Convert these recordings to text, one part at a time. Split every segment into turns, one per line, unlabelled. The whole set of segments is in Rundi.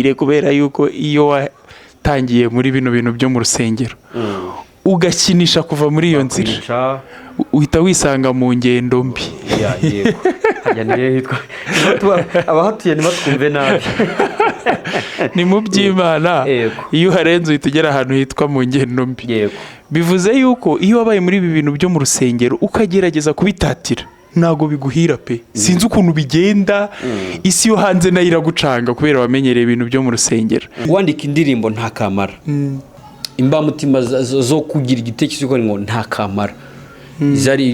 Kubera yuko iyo watangiye muri bino bintu byo mu rusengero, ugakinisha kuva muri iyo nzira,
Bakwica.
uhita wisanga mu ngendo mbi.
Ya, yego. Hajya niyo hitwa abahatuye ntibatwumve nabi.
Ni mu by'Imana. Iyo uharenze uhita ugera ahantu hitwa mu ngendo mbi. Bivuze yuko iyo wabaye muri ibi bintu byo mu rusengero, ukagerageza kubitatira, ntabwo biguhira pe. Sinzi ukuntu bigenda, isi yo hanze nayo iragucanga kubera wamenyereye ibintu byo mu rusengero.
Wandika indirimbo "Nta Kamara", imbamutima zo kugira igitekerezo ngo "Nta Kamara" byari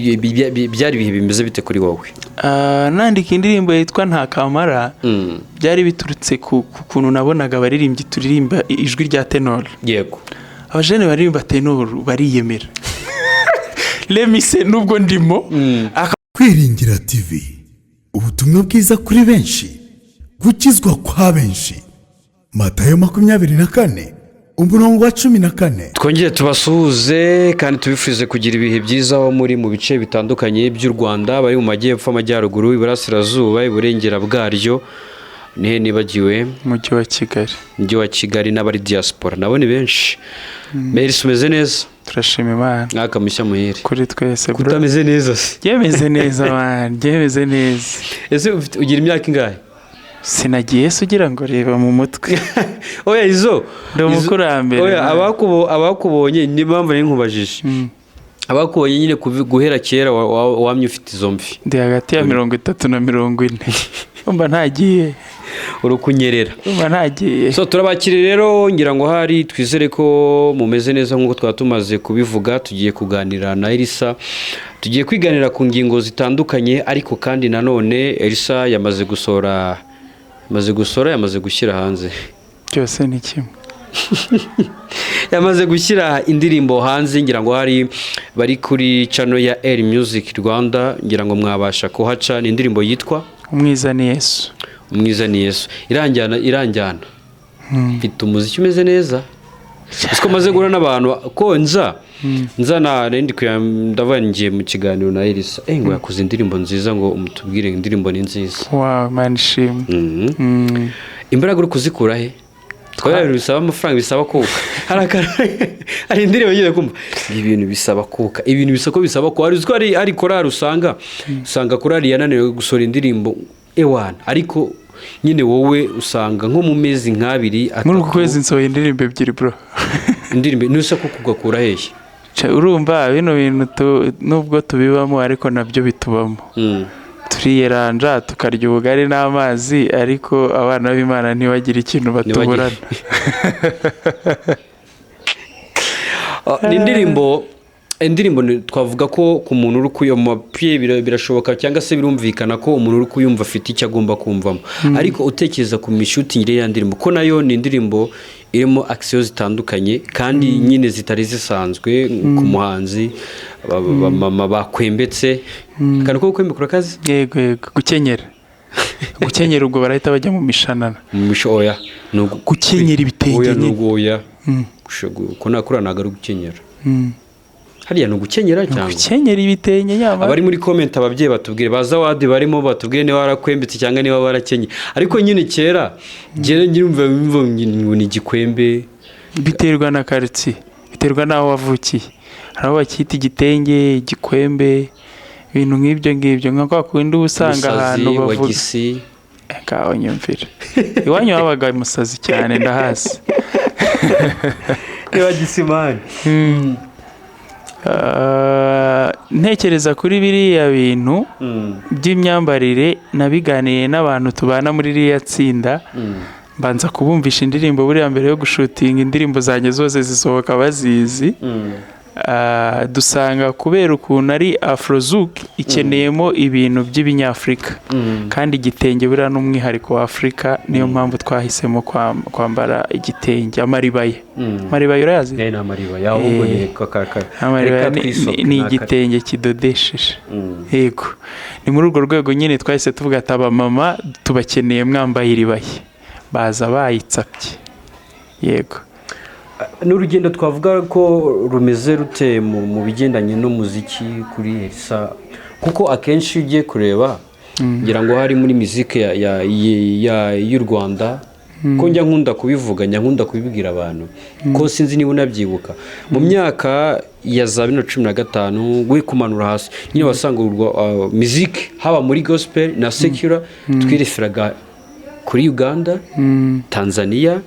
ibihe bimeze bite kuri wowe?
Ah, nandika indirimbo yitwa "Nta Kamara", byari biturutse ku kuntu nabonaga abaririmbyi turirimba ijwi rya tenor. Abajene baririmba tenor bariyemera remise nubwo ndimo.
Kwiringira TV, ubutumwa bwiza kuri benshi, gukizwa kwa benshi. Matayo 24, umurongo wa 14.
Twongere tubasuhuze kandi tubifurize kugira ibihe byiza aho muri mu bice bitandukanye by'u Rwanda, bari mu majyepfo, amajyaruguru, iburasirazuba, iburengera bwaryo, nihe nibagiwe?
Umujyi wa Kigali.
Umujyi wa Kigali n'abari diaspora nabo ni benshi. Merisi, umeze neza?
Turashima Imana.
Mwaka mushya muhire.
Kuri twese, bro.
Kutameze neza se?
Byemeze neza man, byemeze neza.
Ese ugira imyaka ingahe?
Sinagiye se ugira ngo reba mu mutwe?
Oya, izo
Ndi umukurambere,
Oya,
man.
abakubonye, niyo mpamvu nari nkubajije. Abakubonye nyine guhera kera wamye ufite izo mvi.
Ndi hagati ya 30 na 40, umva ntagiye.
Uri kunyerera.
Umva ntagiye.
So turabakiriye rero, ngira ngo hari twizere ko mumeze neza nk'uko twaba tumaze kubivuga. Tugiye kuganira na Elisa, tugiye kwiganira ku ngingo zitandukanye, ariko kandi nanone Elisa yamaze gusohora, yamaze gushyira hanze.
Byose ni kimwe.
Yamaze gushyira indirimbo hanze, ngira ngo hari bari kuri channel ya L Music Rwanda, ngira ngo mwabasha kuhaca. Ni indirimbo yitwa
"Umwiza ni Yesu".
"Umwiza ni Yesu". Iranjyana, iranjyana, mfite umuziki umeze neza. Siko maze guhura n'abantu ko nza na ndi kuya, ndavuga ngiye mu kiganiro na Elisa, ngo yakoze indirimbo nziza, ngo umutubwire indirimbo ni nziza.
Wow, Imana ishimwe.
Imbaraga uri kuzikura he? Twari ibintu bisaba amafaranga, bisaba kuka. Hari indirimbo ngiye kumva, ibintu bisaba kuka, ibintu bisaba ko bisaba ko hari, uzi ko hari korali usanga korali yananiwe gusohora indirimbo ewana, ariko nyine wowe usanga nko mu mezi nk'abiri,
Muri uku
atatu,
kwezi nsohoye indirimbo ebyiri, bro.
Indirimbo nusa ko kugakura hehe?
Urumva bino bintu nubwo tubibamo ariko nabyo bitubamo. Turiyeranja tukarya ubugari n'amazi, ariko abana b'Imana ntibagire ikintu batuburana.
Ah, ni indirimbo twavuga ko ku muntu uri kuyumva birashoboka cyangwa se birumvikana ko umuntu uri kuyumva afite icyo agomba kumvamo, ariko utekereza ku mishutingire ya ndirimbo, ko nayo ni indirimbo irimo action zitandukanye kandi nyine zitari zisanzwe ku muhanzi, mama bakwembetse, akantu ko gukwembeka urakazi?
Yego, gukenyera, gukenyera, ubwo barahita bajya mu mishanana.
Mu misho, oya, ni
Gukenyera ibitenge
Oya, ni
nyine.
Oya, ko nakura ntabwo ari ugukenyera. Hariya ni ugukenyera cyangwa
Gukenyera ibitenge nyamara.
Abari muri comment, ababyeyi batubwire, baza wadi barimo batubwire niba warakwembetse cyangwa niba warakenye. Ariko nyine kera njyewe nyumva ngo ni igikwembe.
Biterwa na karitsiye, biterwa n'aho wavukiye. Hari aho bacyita igitenge, igikwembe, ibintu nk'ibyo ngibyo, nka kwa kundi uba usanga
Umusazi
ahantu
wa
bavuga
gisi.
Ngaho nyumvira, iwanyu habaga umusazi cyane, ndahazi.
Niba gisimani.
Ah, ntekereza kuri biriya bintu by'imyambarire, nabiganiye n'abantu tubana muri ririya tsinda, mbanza kubumvisha indirimbo. Buriya mbere yo gushutinga, indirimbo zanjye zose zisohoka bazizi. Ah, dusanga kubera ukuntu ari afrozouk, ikeneyemo ibintu by'ibinyafurika, kandi igitenge buriya ni umwihariko wa Afurika. Niyo mpamvu twahisemo kwambara igitenge, amaribaya. Amaribaya urayazi?
Ni amaribaya ahubwo ni
Amaribaya
reka
ni igitenge kidodesheje. Yego, ni muri urwo rwego nyine twahise tuvuga ati abamama tubakeneye mwambaye iribaya, baza bayitsapye, yego.
Ni urugendo twavuga ko rumeze rute mu bigendanye n'umuziki kuri Elisa? Kuko akenshi iyo ugiye kureba, ngira ngo hari muri muziki y'u Rwanda. Ko njya nkunda kubivuga, njya nkunda kubibwira abantu, ko sinzi niba unabyibuka, mu myaka ya za 2015 we kumanura hasi nyine, wasanga muziki haba muri gospel na secular twireferaga kuri Uganda, Tanzania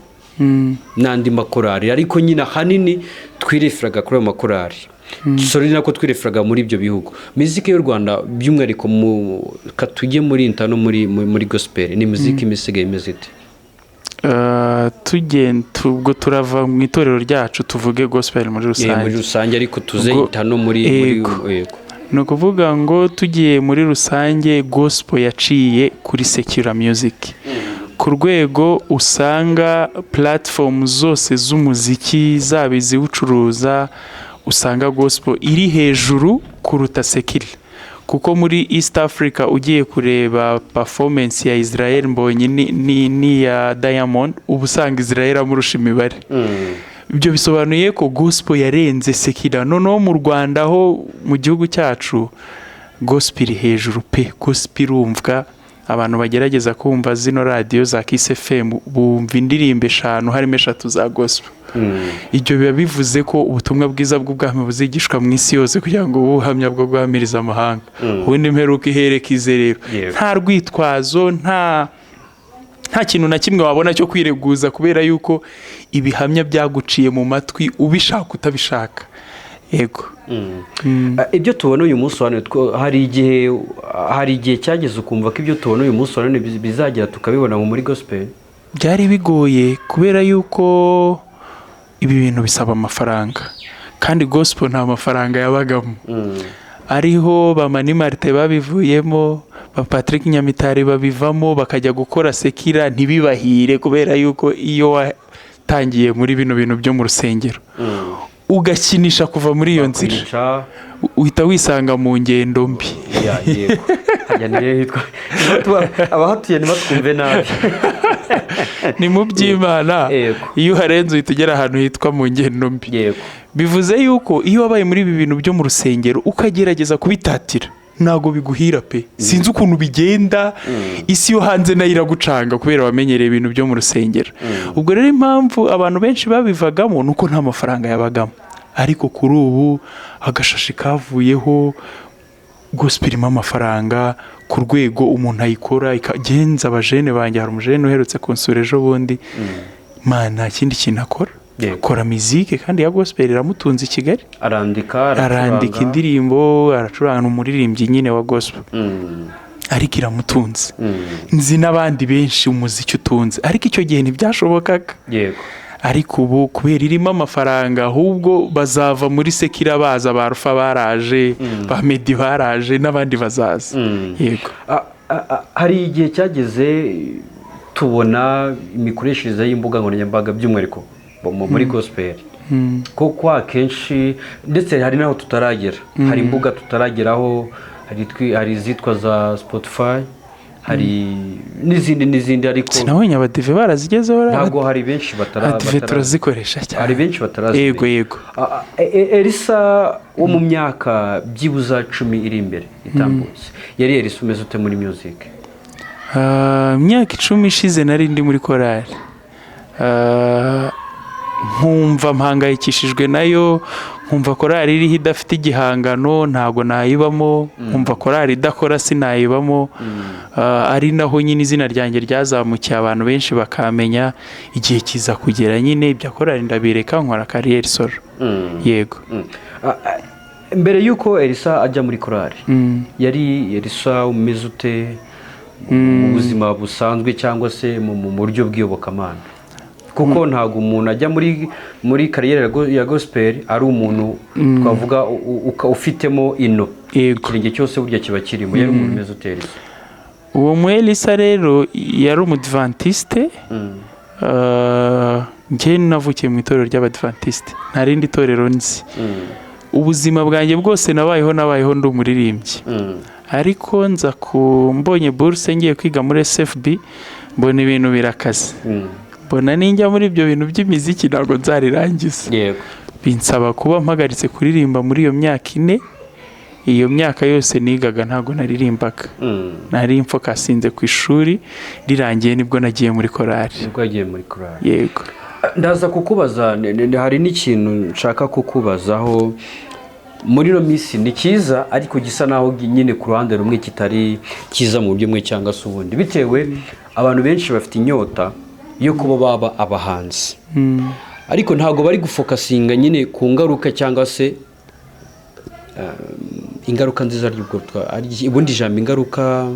n'andi makorari, ariko nyine ahanini twireferaga kuri ayo makorari, sorry, nako twireferaga muri ibyo bihugu. Muziki y'u Rwanda by'umwihariko, mu katujye muri inter no muri gospel, ni muziki imisigaye imeze ite?
Ubwo turava mu itorero ryacu, tuvuge gospel muri
rusange, muri
rusange.
Rusange, ariko tuze inter no muri
Yego.
Yego.
Ni ukuvuga ngo tugiye muri rusange, gospel yaciye kuri secular music ku rwego usanga platform zose z'umuziki, zaba iziwucuruza, usanga gospel iri hejuru kuruta secular, kuko muri East Africa ugiye kureba performance ya Israel Mbonyi n'iya Diamond, uba usanga Israel amurusha imibare. Ibyo bisobanuye ko gospel yarenze secular. Noneho mu Rwanda ho, mu gihugu cyacu, gospel iri hejuru pe. Gospel irumvwa, abantu bagerageza kumva zino radiyo za Kiss FM bumva indirimbo eshanu harimo eshatu za gospel. Ibyo biba bivuze ko ubutumwa bwiza bw'ubwami buzigishwa mu isi yose kugira ngo bube ubuhamya bwo guhamiriza amahanga, ubundi imperuka ihereka ize. Rero nta rwitwazo, nta kintu na kimwe wabona cyo kwireguza, kubera yuko ibihamya byaguciye mu matwi, ubishaka utabishaka. Yego.
Ibyo tubona uyu munsi wa none, hari igihe cyageze ukumva ko ibyo tubona uyu munsi wa none bizagera tukabibona muri gospel?
Byari bigoye, kubera yuko ibi bintu bisaba amafaranga, kandi gospel nta mafaranga yabagamo. Ariho ba Mani Martin babivuyemo, ba Patrick Nyamitari babivamo, bakajya gukora secular ntibibahire, kubera yuko iyo watangiye muri bino bintu byo mu rusengero ugakinisha kuva muri iyo nzira,
Bakwica.
uhita wisanga mu ngendo mbi.
Ya, yego. Hajya niyo hitwa abahatuye ntibatwumve nabi.
Ni mu by'Imana. Iyo uharenze uhita ugera ahantu hitwa mu ngendo mbi. Bivuze yuko iyo wabaye muri ibi bintu byo mu rusengero ukagerageza kubitatira, ntabwo biguhira pe. Sinzi ukuntu bigenda, isi yo hanze nayo iragucanga kubera wamenyereye ibintu byo mu rusengero. Ubwo rero impamvu abantu benshi babivagamo ni uko nta mafaranga yabagamo. Ariko kuri ubu agashashi kavuyeho, gospel irimo amafaranga ku rwego umuntu ayikora ikagenza. Abajene banjye, hari umujene uherutse kunsura ejo bundi, man, nta kindi kintu akora, akora mizike kandi ya gospel, iramutunze i Kigali.
Arandika,
arandika
aracuranga.
indirimbo, aracuranga, ni umuririmbyi nyine wa gospel, ariko iramutunze. Nzi n'abandi benshi umuziki utunze, ariko icyo gihe ntibyashobokaga. Ariko ubu kubera irimo amafaranga, ahubwo bazava muri secular baza. Ba Rufa baraje, ba Meddy baraje, n'abandi bazaza. Yego.
Hari igihe cyageze tubona imikoreshereze y'imbuga nkoranyambaga by'umwihariko muri gospel, kuko akenshi ndetse hari n'aho tutaragera, hari imbuga tutarageraho, hari izitwa za Spotify, hari n'izindi n'izindi, ariko
Sinabonye abadive barazigezeho ra?
Ntabwo, hari benshi batara
Abadive turazikoresha cyane.
Hari benshi batarazi.
Yego.
Elisa wo mu myaka byibuza 10 iri imbere itambutse, yari Elisa umeze ute muri music?
Imyaka 10 ishize nari ndi muri korali, nkumva mpangayikishijwe nayo, nkumva korali iriho idafite igihangano ntabwo nayibamo, nkumva korali idakora sinayibamo. Ari naho nyine izina ryanjye ryazamukiye, abantu benshi bakamenya. Igihe kiza kugera nyine ibya korali ndabireka, nkora carrière solo. Yego.
Mbere y'uko Elisa ajya muri korali, yari Elisa umeze ute mu buzima busanzwe cyangwa se mu buryo bw'iyobokamana? Kuko ntabwo umuntu ajya muri carrière ya gospel ari umuntu twavuga ufitemo ino ikirenge cyose, burya kiba kirimo. Yari umuntu umeze ute Elisa?
Uwo mu Elisa rero yari umudivantiste. Njye navukiye mu itorero ry'abadivantisite, nta rindi torero nzi. Ubuzima bwanjye bwose nabayeho ndi umuririmbyi, ariko nza ku mbonye buruse ngiye kwiga muri SFB, mbona ibintu birakaze, mbona ninjya muri ibyo bintu by'imiziki ntabwo nzarirangiza. Binsaba kuba mpagaritse kuririmba muri iyo myaka 4. Iyo myaka yose nigaga ntabwo naririmbaga, nari mfocusinze ku ishuri. Rirangiye nibwo nagiye muri korali.
Nibwo yagiye muri korali?
Yego.
Ndaza kukubaza, hari n'ikintu nshaka kukubazaho. Muri ino minsi ni cyiza, ariko gisa naho nyine ku ruhande rumwe kitari cyiza mu buryo bumwe cyangwa se ubundi, bitewe abantu benshi bafite inyota yo kuba baba abahanzi, ariko ntabwo bari gufocusinga nyine ku ngaruka cyangwa se ingaruka nziza ry'ubwo ubundi ijambo ingaruka.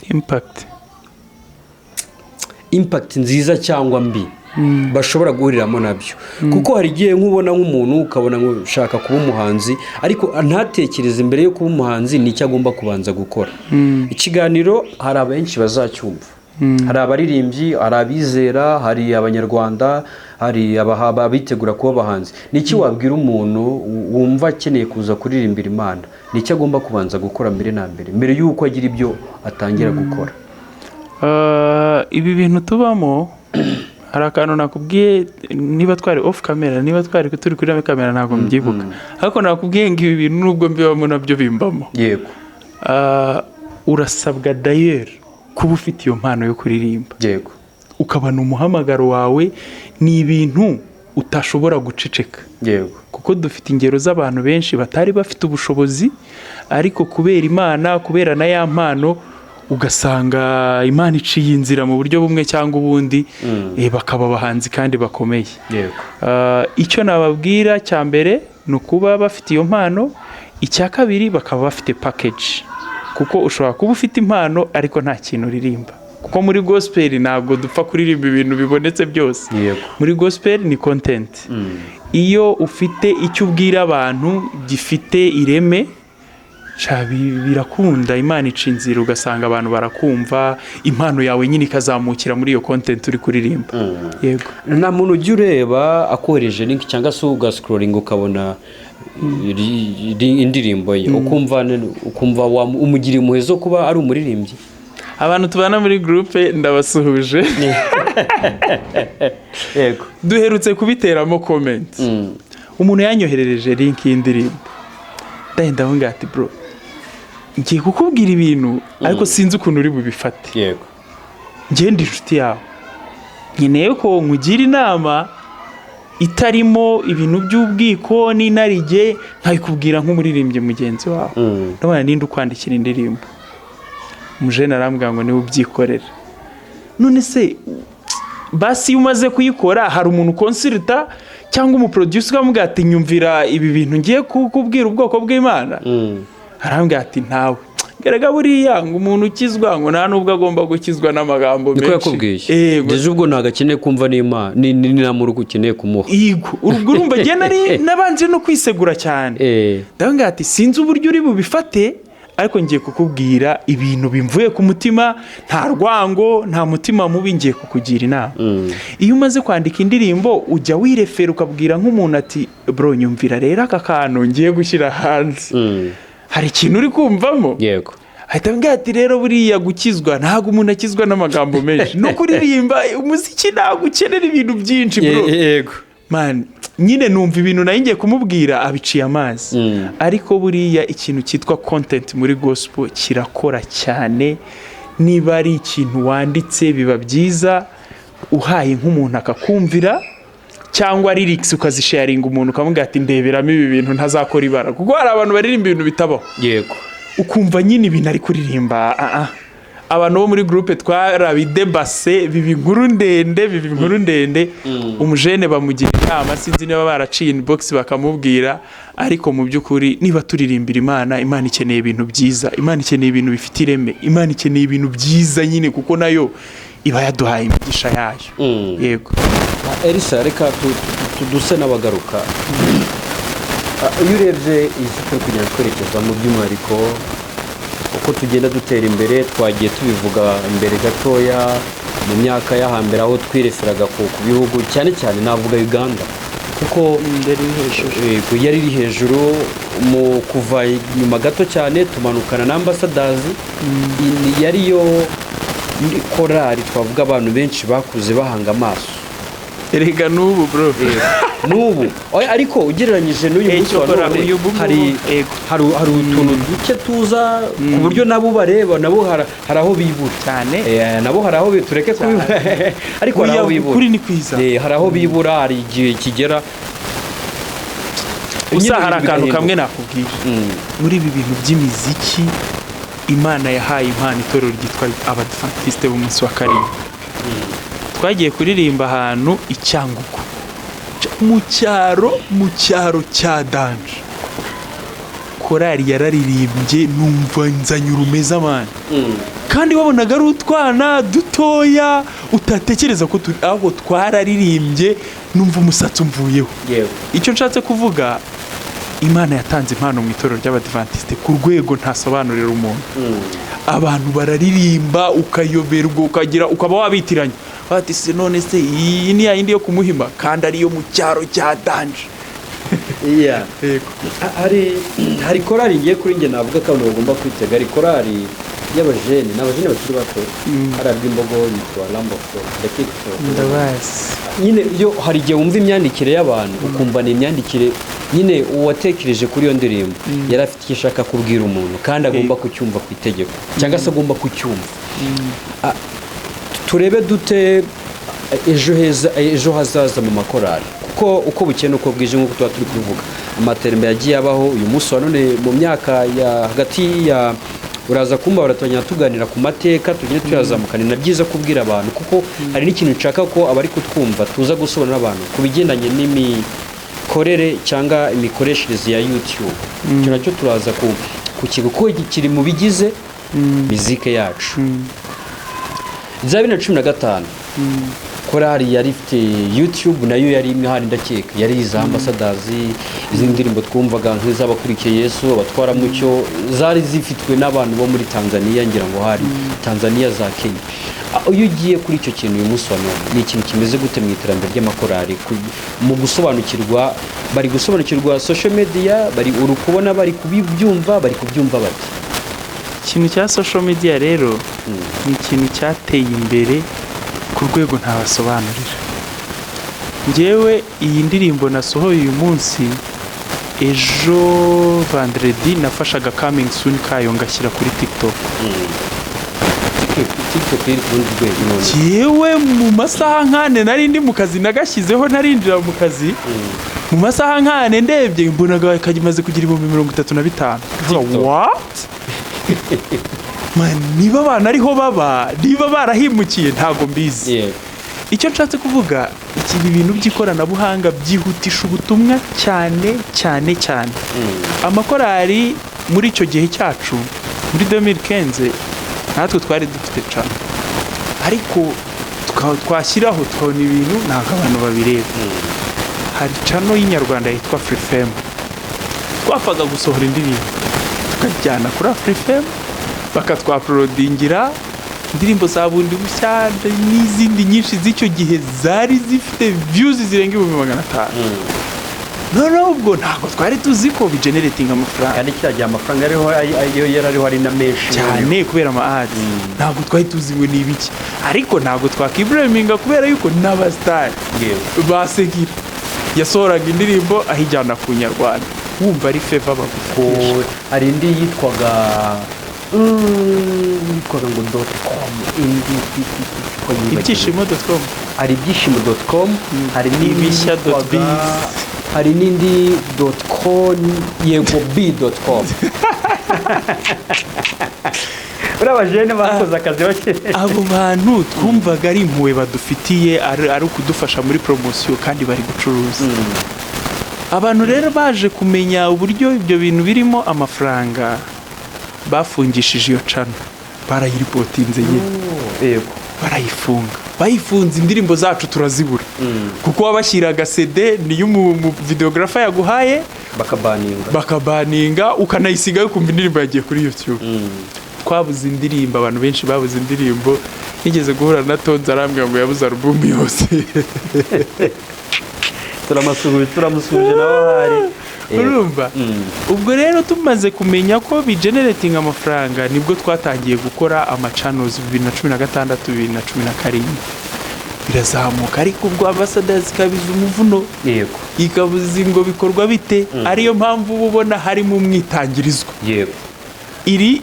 Impact.
Impact nziza cyangwa mbi bashobora guhuriramo nabyo, kuko hari igihe nk'ubona nk'umuntu, ukabona ngo ushaka kuba umuhanzi, ariko ntatekereze mbere yo kuba umuhanzi n'icyo agomba kubanza gukora. Ikiganiro hari abenshi bazacyumva, hari abaririmbyi, hari abizera, hari Abanyarwanda, hari abitegura kuba abahanzi. Ni iki wabwira umuntu wumva akeneye kuza kuririmbira Imana? Ni icyo agomba kubanza gukora mbere na mbere, mbere y'uko agira ibyo atangira gukora?
Ibi bintu tubamo, hari akantu nakubwiye, niba twari off camera, niba twari turi kuri kamera, ntabwo mbyibuka, ariko nakubwiye ngo ibi bintu nubwo mbibamo nabyo bimbamo. Urasabwa dayeri kuba ufite iyo mpano yo kuririmba, ukabona umuhamagaro wawe, ni ibintu utashobora guceceka, kuko dufite ingero z'abantu benshi batari bafite ubushobozi, ariko kubera Imana, kubera na ya mpano, ugasanga Imana iciye inzira mu buryo bumwe cyangwa ubundi, bakaba abahanzi kandi bakomeye. Icyo nababwira cya mbere ni ukuba bafite iyo mpano. Icya kabiri, bakaba bafite package, kuko ushobora kuba ufite impano ariko nta kintu uririmba, kuko muri gospel ntabwo dupfa kuririmba ibintu bibonetse byose. Muri gospel ni content. Iyo ufite icyo ubwira abantu gifite ireme, birakunda, Imana ica inzira, ugasanga abantu barakumva, impano yawe nyine ikazamukira muri iyo content uri kuririmba. Yego.
Nta muntu ujya ureba akohereje link cyangwa se ugascrollinga ukabona indirimbo ye, ukumva umugiriye impuhwe zo kuba ari umuririmbyi?
Abantu tubana muri groupe ndabasuhuje. Duherutse kubiteramo comment. Umuntu yanyoherereje link y'indirimbo, ndahenda aho ati: "Bro, ngiye kukubwira ibintu, ariko sinzi ukuntu uri bubifate. Ngende inshuti yawe, nkeneye ko nkugira inama itarimo ibintu by'ubwiko n'inarijye, nkabikubwira nk'umuririmbyi mugenzi wawe." Ndabona ninde ukwandikira indirimbo? Umujene arambwira ngo niwe ubyikorera. None se basi iyo umaze kuyikora, hari umuntu uconsulta cyangwa umuproducer ukamubwira ati: "Nyumvira ibi bintu ngiye kukubwira, ubwoko bw'Imana"? Arambwira ati: "Ntawe." Garega buriya ngo umuntu ukizwa ngo nta nubwo agomba gukizwa n'amagambo
Niko
menshi.
yakubwiye?
Yego.
Ndetse ubwo ntabwo akeneye kumva n'Imana, n'inama uri ukeneye kumuha.
Yego, urubwo urumva njye nari nabanje no kwisegura cyane. Ndavuga ati: "Sinzi uburyo uri bubifate, ariko ngiye kukubwira ibintu bimvuye ku mutima, nta rwango, nta mutima mubi, ngiye kukugira inama." Iyo umaze kwandika indirimbo, ujya wirefera ukabwira nk'umuntu ati: "Bro, nyumvira rero aka kantu ngiye gushyira hanze, hari ikintu uri kumvamo?" Ahita ambwira ati: "Rero buriya gukizwa ntabwo umuntu akizwa n'amagambo menshi no kuririmba umuziki, ntabwo ukenera ibintu byinshi, bro." Man, nyine numva ibintu nayo ngiye kumubwira abiciye amazi. Ariko buriya ikintu cyitwa content muri gospel kirakora cyane. Niba ari ikintu wanditse, biba byiza uhaye nk'umuntu akakumvira, cyangwa lyrics ukazisharinga umuntu, ukamubwira ati: "Ndeberamo ibi bintu ntazakora ibara," kuko hari abantu baririmba ibintu bitabaho, ukumva nyine ibintu ari kuririmba, ah, ah. Abantu bo muri groupe twarabidebase, biba inkuru ndende, biba inkuru ndende. Umujene bamugira inama, sinzi niba baraciye inbox bakamubwira, ariko mu by'ukuri niba turirimbira Imana, Imana ikeneye ibintu byiza, Imana ikeneye ibintu bifite ireme, Imana ikeneye ibintu byiza nyine, kuko nayo iba yaduhaye imigisha yayo. Yego.
Elisa, reka duse n'abagaruka. Iyo urebye isi turi kugenda twerekezamo, by'umwihariko uko tugenda dutera imbere, twagiye tubivuga imbere gatoya, mu myaka yo hambere aho twireferaga ku bihugu, cyane cyane navuga Uganda, kuko
Yari iri hejuru.
Yego, yari iri hejuru. Mu kuva inyuma gato cyane tumanukana na Ambassadors, yari yo korali twavuga abantu benshi bakuze bahanga amaso.
Erega n'ubu, bro.
N'ubu. Oya, ariko ugereranyije n'uyu munsi wa
Cyokora
none,
uyu ngubu,
hari
ego.
hari utuntu duke tuza ku buryo nabo bareba, nabo hari aho bibura.
Cyane.
Nabo hari aho tureke kubibura, ariko hari aho
Oya,
bibura.
ukuri ni kwiza.
Hari aho bibura, hari igihe kigera
Gusa
nyine
hari
ibintu
akantu
bigahinduka.
kamwe nakubwira. Muri ibi bintu by'imiziki, Imana yahaye impano itorero ryitwa Abadivantisite b'Umunsi wa Karindwi. Twagiye kuririmba ahantu i Cyangugu, mu cyaro, mu cyaro cya danger. Korali yararirimbye, numva nzanye urumeza, man. Kandi wabonaga ari utwana dutoya utatekereza ko turi aho. Twararirimbye, numva umusatsi umvuyeho. Icyo nshatse kuvuga, Imana yatanze impano mu itorero ry'Abadivantisite ku rwego ntasobanurira umuntu. Abantu bararirimba ukayoberwa, ukagira ukaba wabitiranya, bati: "Se none se iyi ni ya yindi yo kumuhima?" Kandi ariyo mu cyaro cya danger. Yego.
Hari korali ngiye kuri njye navuga ko abantu bagomba kwitega. Hari korali y'abajene, ni abajene bakiri bato, hari Rwimbogo, yitwa Lamb of God, ndakeka ushobora kuba.
Ndabazi.
Nyine iyo hari igihe wumva imyandikire y'abantu, ukumva ni imyandikire nyine uwatekereje kuri iyo ndirimbo yari afite icyo ashaka kubwira umuntu, kandi agomba kucyumva ku itegeko cyangwa se agomba kucyumva. Turebe dute ejo heza, ejo hazaza mu makorali? Kuko uko bukeye n'uko bwije, nk'uko tuba turi kubivuga, amaterambere yagiye abaho. Uyu munsi wa none, mu myaka ya hagati ya, uraza kumba baratongera tuganira ku mateka, tugende tuyazamukana. Ni byiza kubwira abantu, kuko hari n'ikintu nshaka ko abari kutwumva tuza gusobanurira abantu ku bigendanye n'imikorere cyangwa imikoreshereze ya YouTube. Icyo nacyo turaza ku kigo, kuko kiri mu bigize mizike yacu. Za 2015 korali yari ifite YouTube, nayo yari imwe hari, ndakeka yari iza Ambassadors. Izindi ndirimbo twumvaga nk'iz'abakurikiye Yesu, Abatwaramucyo, zari zifitwe n'abantu bo muri Tanzania, ngira ngo hari Tanzania, za Kenya. Iyo ugiye kuri icyo kintu uyu munsi wa none, ni ikintu kimeze gute mu iterambere ry'amakorali? Mu gusobanukirwa, bari gusobanukirwa social media, bari uri kubona bari kubibyumva, bari kubyumva bati?
Ikintu cya social media rero ni ikintu cyateye imbere ku rwego ntabasobanurira. Njyewe iyi ndirimbo nasohoye uyu munsi, ejo vendredi nafashaga coming soon kayo ngashyira kuri TikTok.
TikTok iri ku rundi rwego none.
Njyewe mu masaha nk'ane nari ndi mu kazi, nagashyizeho narinjira mu kazi. Mu masaha nk'ane ndebye mbonaga kamaze kugira 35,000.
TikTok.
What? Man, niba abana ariho baba, niba barahimukiye, ntabwo mbizi. Icyo nshatse kuvuga, iki ibintu by'ikoranabuhanga byihutisha ubutumwa cyane cyane cyane. Amakorali muri icyo gihe cyacu, muri 2015, natwe twari dufite channel, ariko twashyiraho tukabona ibintu ntabwo abantu babireba. Hari channel y'inyarwanda yitwa Afrifame. Twapfaga gusohora indirimbo tukajyana kuri Afrifame, bakatwauploadingira indirimbo za bundi bushya n'izindi nyinshi z'icyo gihe zari zifite views zirenga 500,000. Noneho ubwo ntabwo twari tuzi ko bigeneratinga amafaranga.
Kandi kiriya gihe amafaranga ariho, ayo yari ariho ari na menshi.
Cyane, kubera ama ads. Ntabwo twari tuzi ngo ni ibiki, ariko ntabwo twakiblaminga kubera yuko n'abasitari basegira yasohoraga indirimbo ahijyana ku Nyarwanda, wumva ari favor bagufatisha.
Ko hari indi yitwaga ngo .com, indi ko yibagiwe.
Ibyishimo.com.
Hari ibyishimo.com, hari n'indi
Ibishya dot biz.
Hari n'indi .com, yego b.com. Uriya bajene bakoze akazi bakiri.
Abo bantu twumvaga ari impuhwe badufitiye, ari ukudufasha muri poromosiyo, kandi bari gucuruza. Abantu rero baje kumenya uburyo ibyo bintu birimo amafaranga, bafungishije iyo channel, barayireportinze nyine. Barayifunga. Bayifunze, indirimbo zacu turazibura, kuko wabashyiraga CD niyo umu videographer yaguhaye,
bakabaninga.
Bakabaninga, ukanayisigayo ukumva indirimbo yagiye kuri YouTube. Twabuze indirimbo, abantu benshi babuze indirimbo. Nigeze guhura na Tonzi, arambwira ngo yabuze alubumu yose.
Turamusuhuje, turamusuhuje nawe ahari.
Urumva, ubwo rero tumaze kumenya ko bigeneratinga amafaranga, nibwo twatangiye gukora amachannels 2016, 2017. Birazamuka, ariko ubwo Ambassadors ikabiza umuvuno, ikabuza ngo bikorwa bite. Ariyo mpamvu uba ubona harimo umwitangirizwa. Iri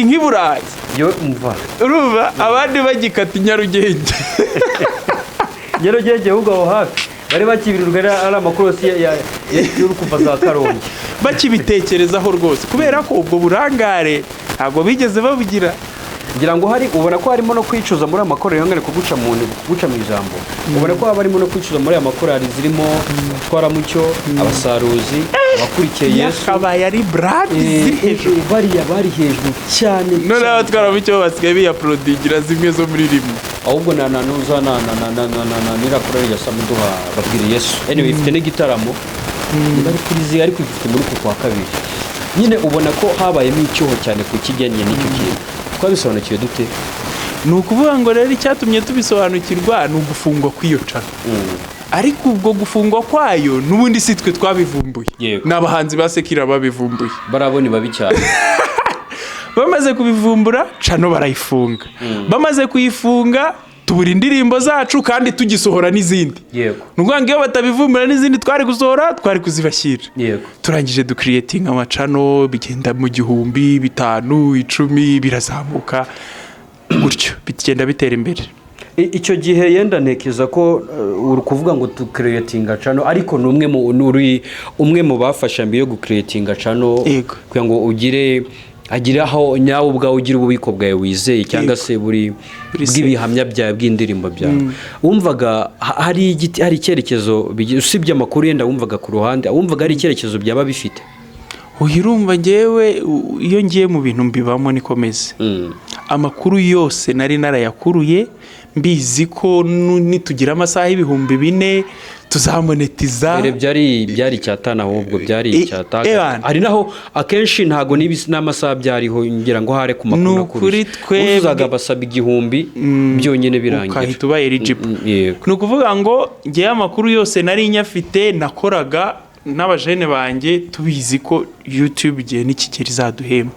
nk'i Burayi.
Yo mva.
Urumva abandi bagikata i Nyarugenge.
Nyarugenge, ahubwo aho hafi bari bakibirirwa ari amakorosi y'uri kuva za Karongi.
Bakibitekerezaho rwose, kubera ko ubwo burangare ntabwo bigeze babugira.
Ngira ngo hari, ubona ko harimo no kwicuza muri aya makorali, yongere kuguca mu ijambo, ubona ko haba harimo no kwicuza muri aya makorali zirimo Twaramucyo, Abasaruzi, Abakurikiye Yesu.
Yakabaye ari brand ziri hejuru.
Bariya bari hejuru cyane.
Noneho
Cyane.
Abatwaramucyo basigaye biyaporodingira zimwe zo muri rimwe.
Ahubwo na na nuza na na na na na na na nira korali ya Samuduha, babwira Yesu. Anyway, ifite n'igitaramo bari kuri zi, ariko ifite muri uku kwa kabiri nyine. Ubona ko habayemo icyuho cyane ku kijyanye n'icyo kintu. Twabisobanukiwe dute?
Ni ukuvuga ngo rero icyatumye tubisobanukirwa ni ugufungwa kw'iyo channel. Ariko ubwo gufungwa kwayo n'ubundi si twe twabivumbuye. Ni abahanzi ba secular babivumbuye.
Barabona babi cyane.
Bamaze kubivumbura, channel barayifunga. Bamaze kuyifunga, tubura indirimbo zacu kandi tugisohora n'izindi. Ni ukuvuga ngo iyo batabivumbura, n'izindi twari gusohora twari kuzibashyira. Turangije dukiriyetinga ama channel, bigenda mu 1000, 5, 10, birazamuka gutyo, bigenda bitera imbere.
Icyo gihe yenda ntekereza ko uri kuvuga ngo tukiriyetinga channel, ariko ni umwe mu uri umwe mu bafasha mbere yo gukiriyetinga channel kugira ngo ugire agire aho nyawe ubwawe ugira ububiko bwawe wizeye cyangwa se buri
Buri
bw'ibihamya byawe, bw'indirimbo byawe. Wumvaga hari igiti, hari icyerekezo usibye amakuru yenda wumvaga ku ruhande, wumvaga hari icyerekezo byaba bifite?
Uyu, urumva ngewe iyo ngiye mu bintu mbibamo, niko meze. Amakuru yose nari narayakuruye, mbizi ko nitugira amasaha 4000 tuzamonetiza.
Mbere byari icyatanu, ahubwo byari icyatanu.
Ebana.
Hari naho akenshi ntago n'amasaha byariho, ngira ngo hare ku makuru.
Ni ukuri
Uzaga basaba 1000 byonyine birangira.
Ukahita uba eligible.
Yego.
Ni ukuvuga ngo ngewe amakuru yose nari nyafite, nakoraga n'abajene banjye tubizi ko YouTube igihe nikigera izaduhemba.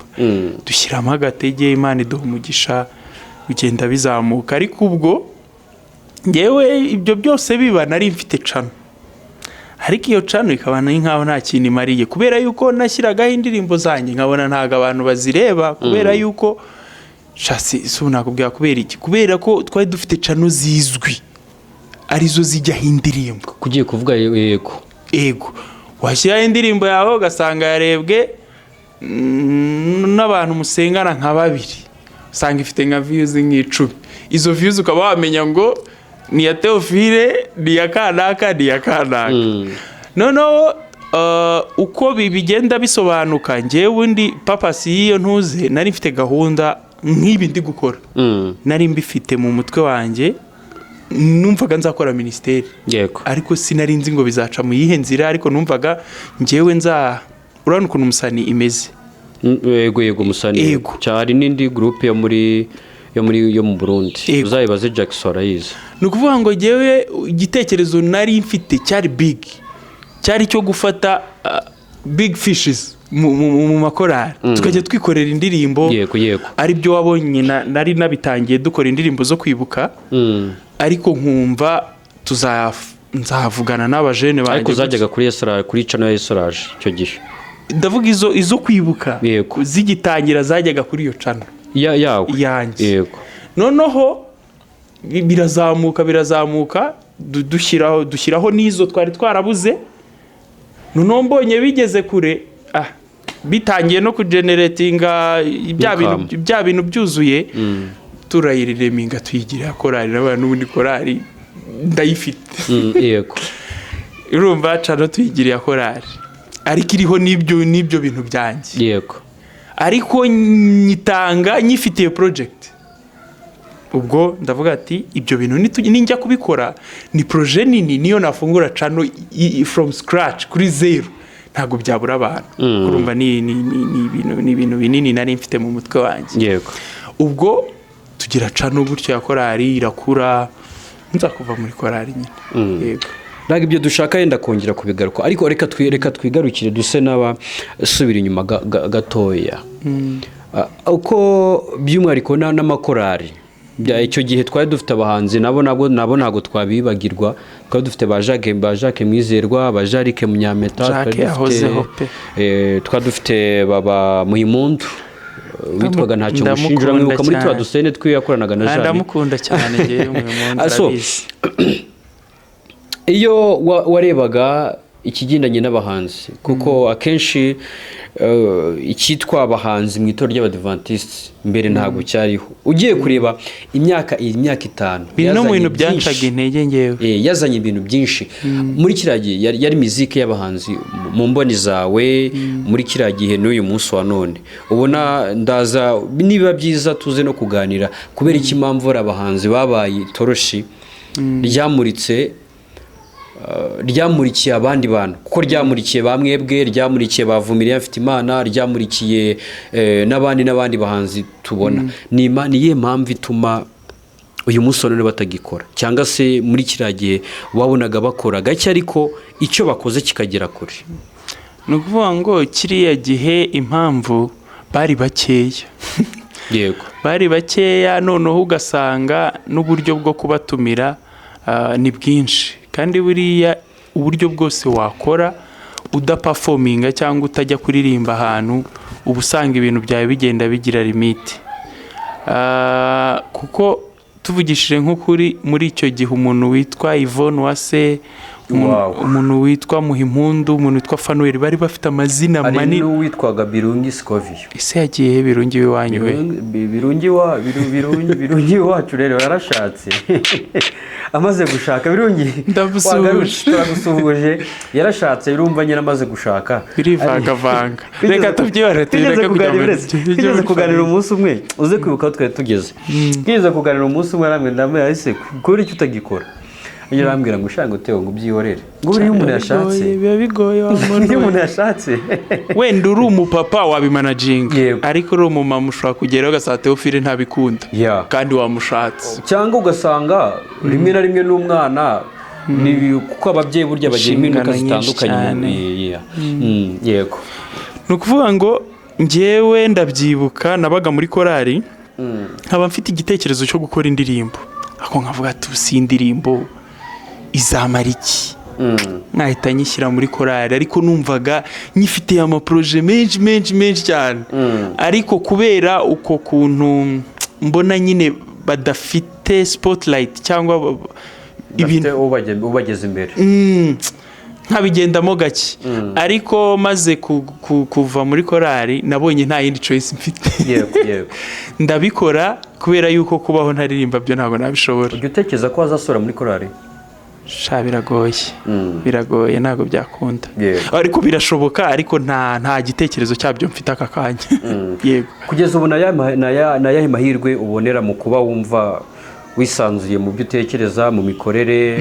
Dushyiramo agatege, Imana iduha umugisha, bigenda bizamuka. Ariko ubwo ngewe ibyo byose biba, nari mfite channel, ariko iyo channel ikaba ari nkaho nta kintu imariye, kubera yuko nashyiragaho indirimbo zanjye nkabona ntabwo abantu bazireba, kubera yuko shasi si ubu nakubwira kubera iki, kubera ko twari dufite channel zizwi arizo zijyaho indirimbo.
Kugiye kuvuga, yego.
Ego, washyiraho indirimbo yawe ugasanga yarebwe n'abantu musengana nka babiri, usanga ifite nka views nk'icumi. Izo views ukaba wamenya ngo ni iya Theophile, ni iya kanaka, ni iya kanaka. Noneho uko bigenda bisobanuka, ngewe ubundi purpose y'iyo ntuze, nari mfite gahunda nk'ibi ndi gukora. Nari mbifite mu mutwe wanjye, numvaga nzakora minisiteri. Ariko sinari nzi ngo bizaca mu yihe nzira, ariko numvaga ngewe nza, urabona ukuntu umusani imeze.
Yego, musani.
Yego.
Cyari n'indi groupe yo muri yo mu Burundi. Uzayibaze Jackson, arayizi.
Ni ukuvuga ngo ngewe igitekerezo nari mfite cyari big, cyari cyo gufata big fishes mu makorari, tukajya twikorera indirimbo.
yego yego
Ari byo wabonye nari nabitangiye dukora indirimbo zo kwibuka. Ariko nkumva nzavugana n'abajene banjye.
Ariko zajyaga kuri Esra, kuri channel ya Esraje icyo gihe.
Ndavuga izo kwibuka. Zigitangira zajyaga kuri iyo channel
Yawe.
yanjye. Noneho birazamuka, birazamuka, dushyiraho n'izo twari twarabuze. Noneho mbonye bigeze kure, bitangiye no kugeneratinga bya bintu,
Income.
bya bintu byuzuye, turayirireminga, tuyigira korali n'abantu. N'ubundi korali ndayifite. Urumva channel tuyigiriye korali, ariko iriho n'ibyo bintu byanjye. Ariko nyitanga nyifitiye project. Ubwo ndavuga ati ibyo bintu ninjya kubikora ni projet nini, niyo nafungura channel from scratch kuri zero ntabwo byabura abantu. Urumva ni ibintu binini nari mfite mu mutwe wanjye. Ubwo tugira channel gutyo ya korali, irakura, nza kuva muri korali nyine, yego.
Ntabwo ibyo dushaka yenda kongera kubigaruka, ariko reka twigarukire duse n'abasubira inyuma gatoya. Uko by'umwihariko n'amakorari Icyo gihe twari dufite abahanzi nabo ntabwo twabibagirwa. Twari dufite ba Jacques Mwizerwa, ba Jarike Munyampeta.
Jacques
twari dufite-
yahozeho pe.
Twari dufite baba Muhimundu, witwaga Ntacyo
Ndamukunda
Mushinja. Uramwibuka muri
cyane.
turiya dusene twiwe yakoranaga na
Ah,
Jari.
Ndamukunda cyane ngewe Muhimundu.
Ah, so,
Arabizi.
Iyo warebaga ikigendanye n'abahanzi, kuko akenshi icyitwa abahanzi mu itorero ry'Abadivantisiti mbere ntabwo cyariho. Ugiye kureba imyaka 5
Biri no mu
yazanye
bintu byancaga
byinshi.
intege ngewe.
Yazanye ibintu byinshi muri kiriya gihe. Yari miziki y'abahanzi mu mboni zawe muri kiriya gihe n'uyu munsi wa none ubona, ndaza niba byiza tuze no kuganira kubera iki, impamvu hari abahanzi babaye itoroshi ryamuritse, ryamurikiye abandi bantu, kuko ryamurikiye ba mwebwe, ryamurikiye ba Vumiriya Mfitimana, ryamurikiye n'abandi n'abandi bahanzi tubona. Ni iyihe mpamvu ituma uyu munsi wa none batagikora, cyangwa se muri kiriya gihe wabonaga bakora gake ariko icyo bakoze kikagera kure?
Ni ukuvuga ngo kiriya gihe impamvu bari bakeya. Bari bakeya, noneho ugasanga n'uburyo bwo kubatumira ni bwinshi, kandi buriya uburyo bwose wakora udaperforminga cyangwa utajya kuririmba ahantu, uba usanga ibintu byawe bigenda bigira limite. Kuko tuvugishije nk'ukuri, muri icyo gihe umuntu witwa Yvonne Uwase, umuntu witwa Muhimpundu, umuntu witwa Fanuel, bari bafite amazina
Hari
manini.
n'uwitwaga Birungi Sikoviyo.
Ese yagiye he Birungi w'iwanyu we?
Birungi wa Birungi, Birungi wacu rero yarashatse. Amaze gushaka, Birungi
Ndamusuhuje.
wagarutse, turagusuhuje. Yarashatse, urumva nyine amaze gushaka
Birivangavanga. Reka tubyihorere, tubireke kujya muri
Twigeze kuganira umunsi umwe, uze kwibuka aho twari tugeze. Twigeze kuganira umunsi umwe, arambwira, ndamubwira: "Ese kubera icyo utagikora?" Arambwira ngo: "Ushaka Teo, ngo ubyihorere, ngo buriya umuntu yashatse."
Biba bigoye wa muntu
Iyo
we.
umuntu yashatse.
Wenda uri umupapa wabimanaginga, ariko uri umumama ushobora kugeraho ugasanga Teofile ntabikunda kandi wamushatse.
Cyangwa ugasanga rimwe na rimwe n'umwana kuko ababyeyi burya bagira impinduka
Inshingano nyinshi
zitandukanye.
cyane.
Yeah. Yego.
Ni ukuvuga ngo njyewe ndabyibuka, nabaga muri korari, nkaba mfite igitekerezo cyo gukora indirimbo, ariko nkavuga ati: "Si indirimbo izamara iki?" Nkahita nyishyira muri korari, ariko numvaga nyifitiye amaprojets menshi menshi menshi cyane. Ariko kubera uko kuntu mbona nyine badafite spotlight cyangwa ibintu
Bafite ubageza imbere.
Nkabigendamo gake. Ariko maze kuva muri korari, nabonye nta yindi choice mfite.
yego yego
Ndabikora kubera yuko kubaho ntaririmba byo ntabwo nabishobora.
Ujya utekereza ko wazasubira muri korari?
Sha, biragoye. Biragoye, ntabwo byakunda. Ariko birashoboka, ariko nta gitekerezo cyabyo mfite aka kanya, yego.
Kugeza ubu ni ayahe mahirwe ubonera mu kuba wumva wisanzuye mu byo utekereza, mu mikorere,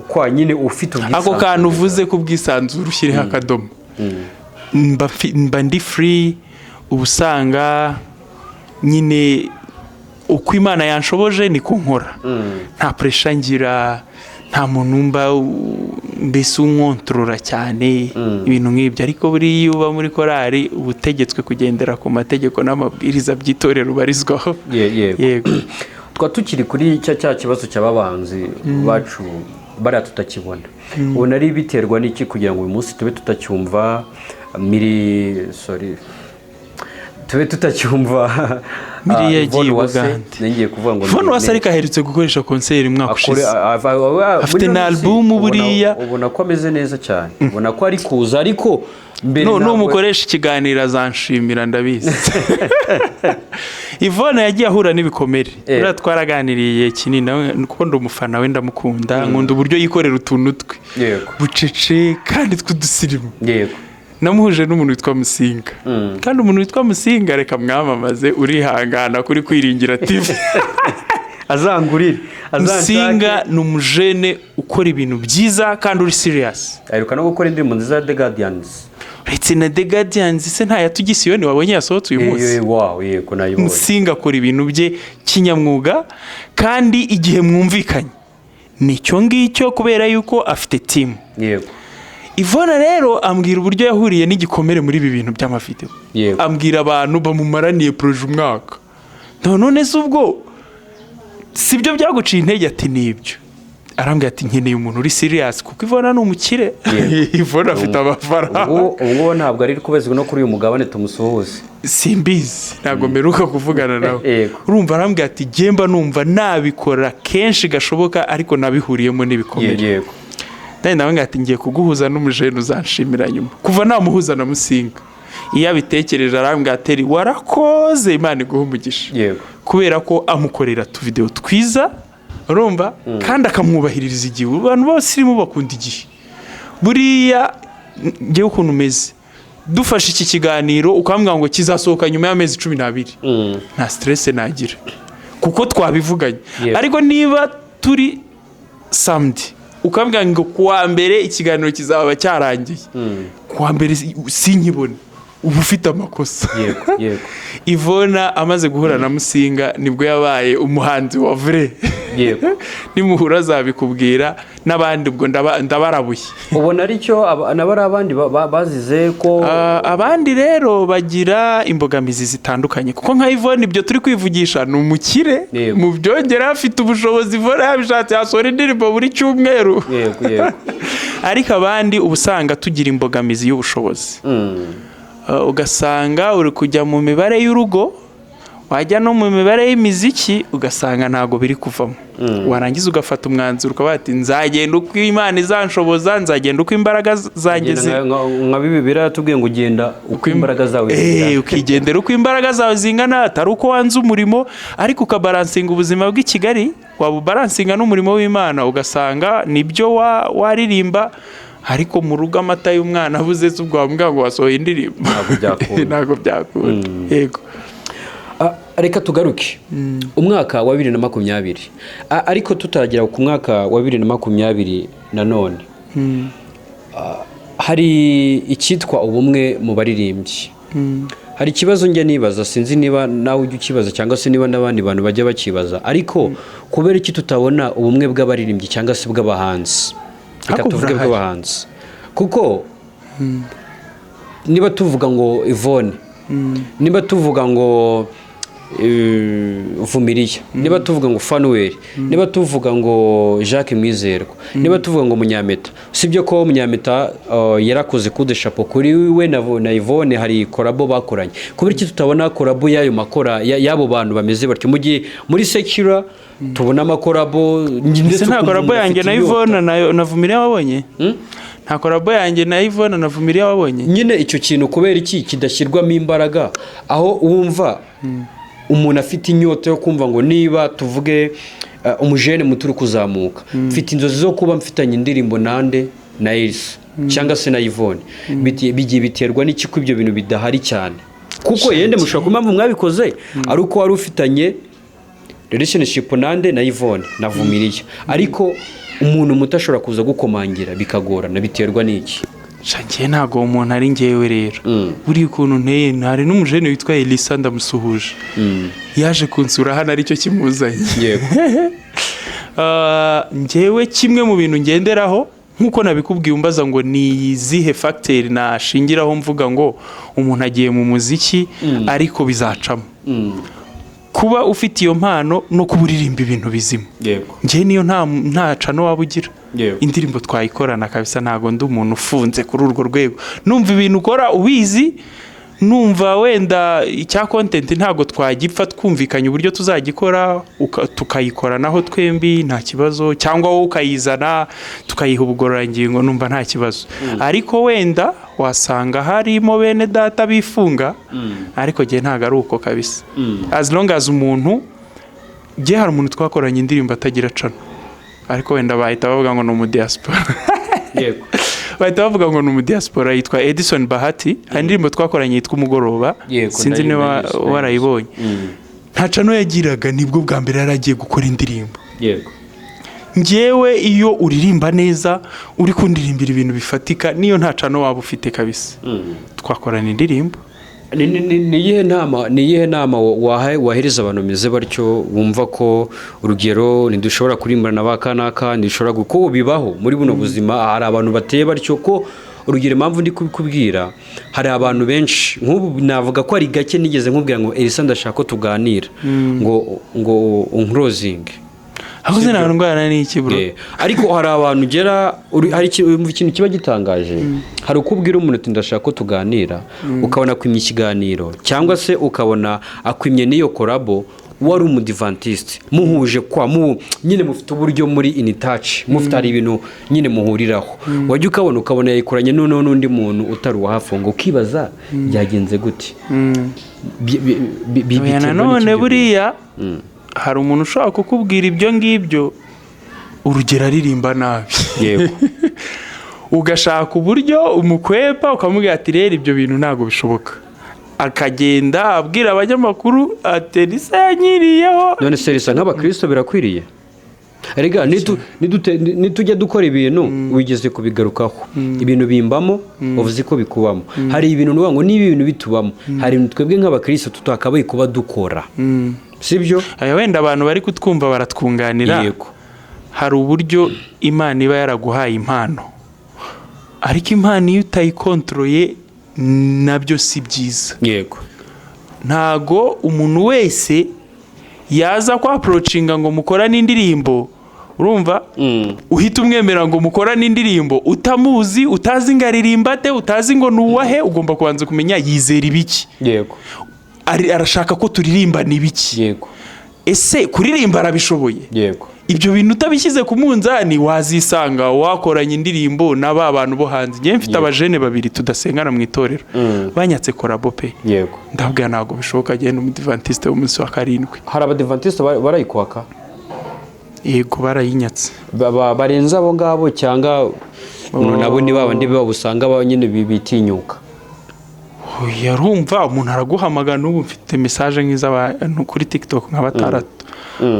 kwa nyine ufite
Ako
ubwisanzure?
kantu uvuze ku bwisanzure ushyireho akadomo. Mba ndi free, uba usanga nyine uko Imana yanshoboje niko nkora. Nta pressure ngira, nta muntu mba mbese unkontorora cyane, ibintu nk'ibyo. Ariko buriya iyo uba muri korali, uba utegetswe kugendera ku mategeko n'amabwiriza by'itorero ubarizwaho.
Yego.
Yego.
Twa tukiri kuri cya kibazo cy'ababanzi bacu bariya tutakibona, ubona ari biterwa n'iki kugira ngo uyu munsi tube tutacyumva miri, sorry, tube tutacyumva?
Miri yagiye
Yvonne Uwase,
Bugande.
Ngiye kuvuga ngo
Yvonne Uwase
Miri.
ariko aherutse gukoresha concert umwaka ushize. Afite
Muri
na
ino minsi
album buriya.
Ubona ko ameze neza cyane, ubona ko ari kuza, ariko mbere
No, numukoresha ikiganiro azanshimira, ndabizi. Yvonne yagiye ahura n'ibikomere. Buriya twaraganiriye igihe kinini nawe, kuko ndi umufana we, ndamukunda, nkunda uburyo yikorera utuntu twe bucece kandi tw'udusirimu. Namuhuje n'umuntu witwa Musinga, kandi umuntu witwa Musinga, reka mwamamaze, urihangana kuri Kwiringira TV.
Azangurire.
Musinga ni umujene ukora ibintu byiza kandi uri serious.
Aheruka no gukora indirimbo nziza ya The Guardians.
Uretse na The Guardians, se nta yatugisiyoni wabonye yasohotse uyu munsi?
Wow, yego, nayibonye.
Musinga akora ibintu bye kinyamwuga, kandi igihe mwumvikanye nicyo ngicyo, kubera yuko afite team. Ivona rero ambwira uburyo yahuriye n'igikomere muri ibi bintu by'amavideo. Ambwira abantu bamumaraniye projet umwaka. None se ubwo Sibyo byaguciye intege?" Ati: "Nibyo." Arambwira ati: "Nkeneye umuntu uri serious," kuko Ivona ni umukire, Ivona afite amafaranga.
Ubu ngubu ntabwo ari kubezwa no kuri uyu mugabane, tumusuhuze.
Simbizi, ntabwo mperuka kuvugana nawe. Urumva, arambwira ati: "Jyemba numva nabikora kenshi gashoboka, ariko nabihuriyemo n'ibikomere." Nanjye ndamubwira ati: "Ngiye kuguhuza n'umujene uzanshimira nyuma." Kuva namuhuza na Musinga, iyo abitekereje arambwira ati: "Eri, warakoze, Imana iguhe umugisha." Kubera ko amukorera utuvidewo twiza, urumva, kandi akamwubahiriza igihe. Abantu bose irimo bakunda igihe. Buriya ngewe ukuntu umeze, dufashe iki kiganiro ukambwira ngo kizasohoka nyuma y'amezi 12, nta stress nagira kuko twabivuganye. Ariko niba turi samedi ukambwira ngo kuwa mbere ikiganiro kizaba cyarangiye, kuwa mbere sinkibone, uba ufite amakosa.
yego yego
Ivona amaze guhura na Musinga nibwo yabaye umuhanzi wa vrai. Nimuhura azabikubwira, n'abandi ubwo ndabarabuye.
Ubona aricyo nabo ari abandi bazize ko.
Ah, abandi rero bagira imbogamizi zitandukanye, kuko nka Ivone ibyo turi kwivugisha ni umukire. Mu byongera afite ubushobozi. Ivone yabishatse yasohora indirimbo buri cyumweru.
yego yego
Ariko abandi uba usanga tugira imbogamizi y'ubushobozi. Ugasanga uri kujya mu mibare y'urugo, wajya no mu mibare y'imiziki, ugasanga ntabwo biri kuvamo. Warangiza ugafata umwanzuro ukavuga ati: "Nzagenda uko Imana izanshoboza, nzagenda uko imbaraga zanjye
Nka bibi biratubwiye ngo ugenda uko imbaraga zawe zingana.
Ukigendera uko imbaraga zawe zingana, atari uko wanze umurimo, ariko ukabalancinga ubuzima bw'i Kigali, waba ubalancinga n'umurimo w'Imana, ugasanga nibyo waririmba, ariko mu rugo amata y'umwana abuze, se ubwo wambwira ngo wasohoye indirimbo?
Ntabwo byakunda.
Ntabwo byakunda, yego.
Ah, reka tugaruke umwaka wa 2020. Ah, ariko tutagera ku mwaka wa 2020 nanone, hari icyitwa ubumwe mu baririmbyi. Hari ikibazo njya nibaza, sinzi niba nawe ujya ukibaza cyangwa se niba n'abandi bantu bajya bakibaza, ariko kubera iki tutabona ubumwe bw'abaririmbyi cyangwa se bw'abahanzi? Reka
Ariko
tuvuge
burahari.
bw'abahanzi, kuko niba tuvuga ngo Yvonne, niba tuvuga ngo Vumiriya, niba tuvuga ngo Fanuel, niba tuvuga ngo Jacques Mwizerwa, niba tuvuga ngo Munyameta, usibye ko Munyameta yarakoze coup de chapeau kuri we na Yvonne, hari collabo bakoranye. Kubera iki tutabona collabo y'ayo makora y'abo bantu bameze batyo, mu gihe muri secular tubona amacollabo
Ese nta
ukumva
collabo
umuntu
yanjye
afite
na
inyota.
Yvonne na Vumiriya wabonye? Nta collabo yanjye na Yvonne na Vumiriya wabonye?
Nyine icyo kintu kubera iki kidashyirwamo imbaraga, aho wumva umuntu afite inyota yo kumva ngo niba tuvuge umujene muto uri kuzamuka, mfite inzozi zo kuba mfitanye indirimbo nande na Elsa cyangwa se na Yvonne, bigiye biterwa n'iki ko ibyo bintu bidahari cyane? Kuko yende mushobora kuba impamvu mwabikoze ari uko wari ufitanye relationship nande na Yvonne na Vumiriya, ariko umuntu muto ashobora kuza gukomangira bikagorana. Biterwa n'iki?
Sha, njye ntabwo uwo muntu ari njyewe rero. Buriya ukuntu nteye, hari n'umujene witwa Elisa, ndamusuhuje, yaje kunsura hano aricyo kimuzanye. Ah, njyewe kimwe mu bintu ngenderaho, nk'uko nabikubwiye umbaza ngo ni izihe facteur nashingiraho mvuga ngo umuntu agiye mu muziki ariko bizacamo, kuba ufite iyo mpano no kuba uririmba ibintu bizima. Njye niyo nta channel waba ugira, indirimbo twayikorana kabisa. Ntabwo ndi umuntu ufunze kuri urwo rwego. Numva ibintu ukora ubizi, numva wenda icya content ntabwo twagipfa, twumvikanye uburyo tuzagikora, tukayikoranaho twembi nta kibazo, cyangwa wowe ukayizana tukayiha ubugororangingo, numva nta kibazo. Ariko wenda wasanga harimo bene data bifunga, ariko njye ntabwo ari uko kabisa. As long as umuntu, njye hari umuntu twakoranye indirimbo atagira channel, ariko wenda bahita bavuga ngo ni umudiaspora. Bahita bavuga ngo ni umudiaspora. Yitwa Edison Bahati, hari indirimbo twakoranye yitwa Umugoroba. Sinzi niba
Ndayizi.
warayibonye. Nta channel yagiraga, nibwo bwa mbere yari agiye gukora indirimbo. Njyewe iyo uririmba neza, uri kundirimbira ibintu bifatika, niyo nta channel waba ufite kabisa, twakorana indirimbo.
Ni iyihe nama wahereza abantu bameze batyo, bumva ko urugero ntidushobora kurimbana na ba kanaka, ntidushobora, kuko bibaho muri buno buzima, hari abantu bateye batyo ko Urugero, impamvu ndi kubikubwira, hari abantu benshi, nk'ubu navuga ko ari gake nigeze nkubwira ngo: "Elisa, ndashaka ko tuganira," ngo unclosinge.
Aho se nta ndwara ni iki, bro?
Ariko hari abantu ugera hari ikintu kiba gitangaje. Hari uko ubwira umuntu uti: "Ndashaka ko tuganira," ukabona akwimye ikiganiro, cyangwa se ukabona akwimye n'iyo collabo. Wari umudivantiste, muhuje kwa mu nyine mufite uburyo muri in touch, mufite, hari ibintu nyine muhuriraho, wajya ukabona yayikoranye noneho n'undi muntu utari uwa hafi aho, ngo ukibaza byagenze gute.
Oya,
Biterwa
nanone
n'iki ibyo?
Buriya hari umuntu ushobora kukubwira ibyo ngibyo, urugero aririmba nabi, ugashaka uburyo umukwepa, ukamubwira ati: "Rero ibyo bintu ntabwo bishoboka," akagenda abwira abanyamakuru ati: "Elisa yanyiriyeho."
None se risa nk'abakristo birakwiriye? Erega nitujya dukora ibintu, wigeze kubigarukaho, ibintu bimbamo, uvuze ko bikubamo. Hari ibintu nuvuga ngo niba ibintu bitubamo, hari ibintu twebwe nk'abakristo tutakabaye kuba dukora, sibyo?
Aya, wenda abantu bari kutwumva baratwunganira. Hari uburyo Imana iba yaraguhaye impano, ariko impano iyo utayikontroye nabyo si byiza. Ntago umuntu wese yaza kwapproachinga ngo mukorane indirimbo, urumva, uhita umwemera ngo mukorane indirimbo utamuzi, utazi ngo aririmba ate, utazi ngo ni uwahe. Ugomba kubanza kumenya yizera ibiki, arashaka ko turirimbana ibiki, ese kuririmba arabishoboye? Ibyo bintu utabishyize ku munzani, wazisanga wakoranye indirimbo na ba bantu bo hanze. Njyewe mfite abajene babiri tudasengana mu itorero banyatse collabo pe. Ndabwira ntabwo bishoboka, agenda umudivantiste w'umunsi wa karindwi.
Hari abadivantisite barayikwaka?
Yego, barayinyatse.
Barenze abo ngabo, cyangwa nabo ni babandi usanga nyine bitinyuka?
Oya, urumva umuntu araguhamagara. N'ubu mfite message nk'iz'abantu kuri TikTok nka batandatu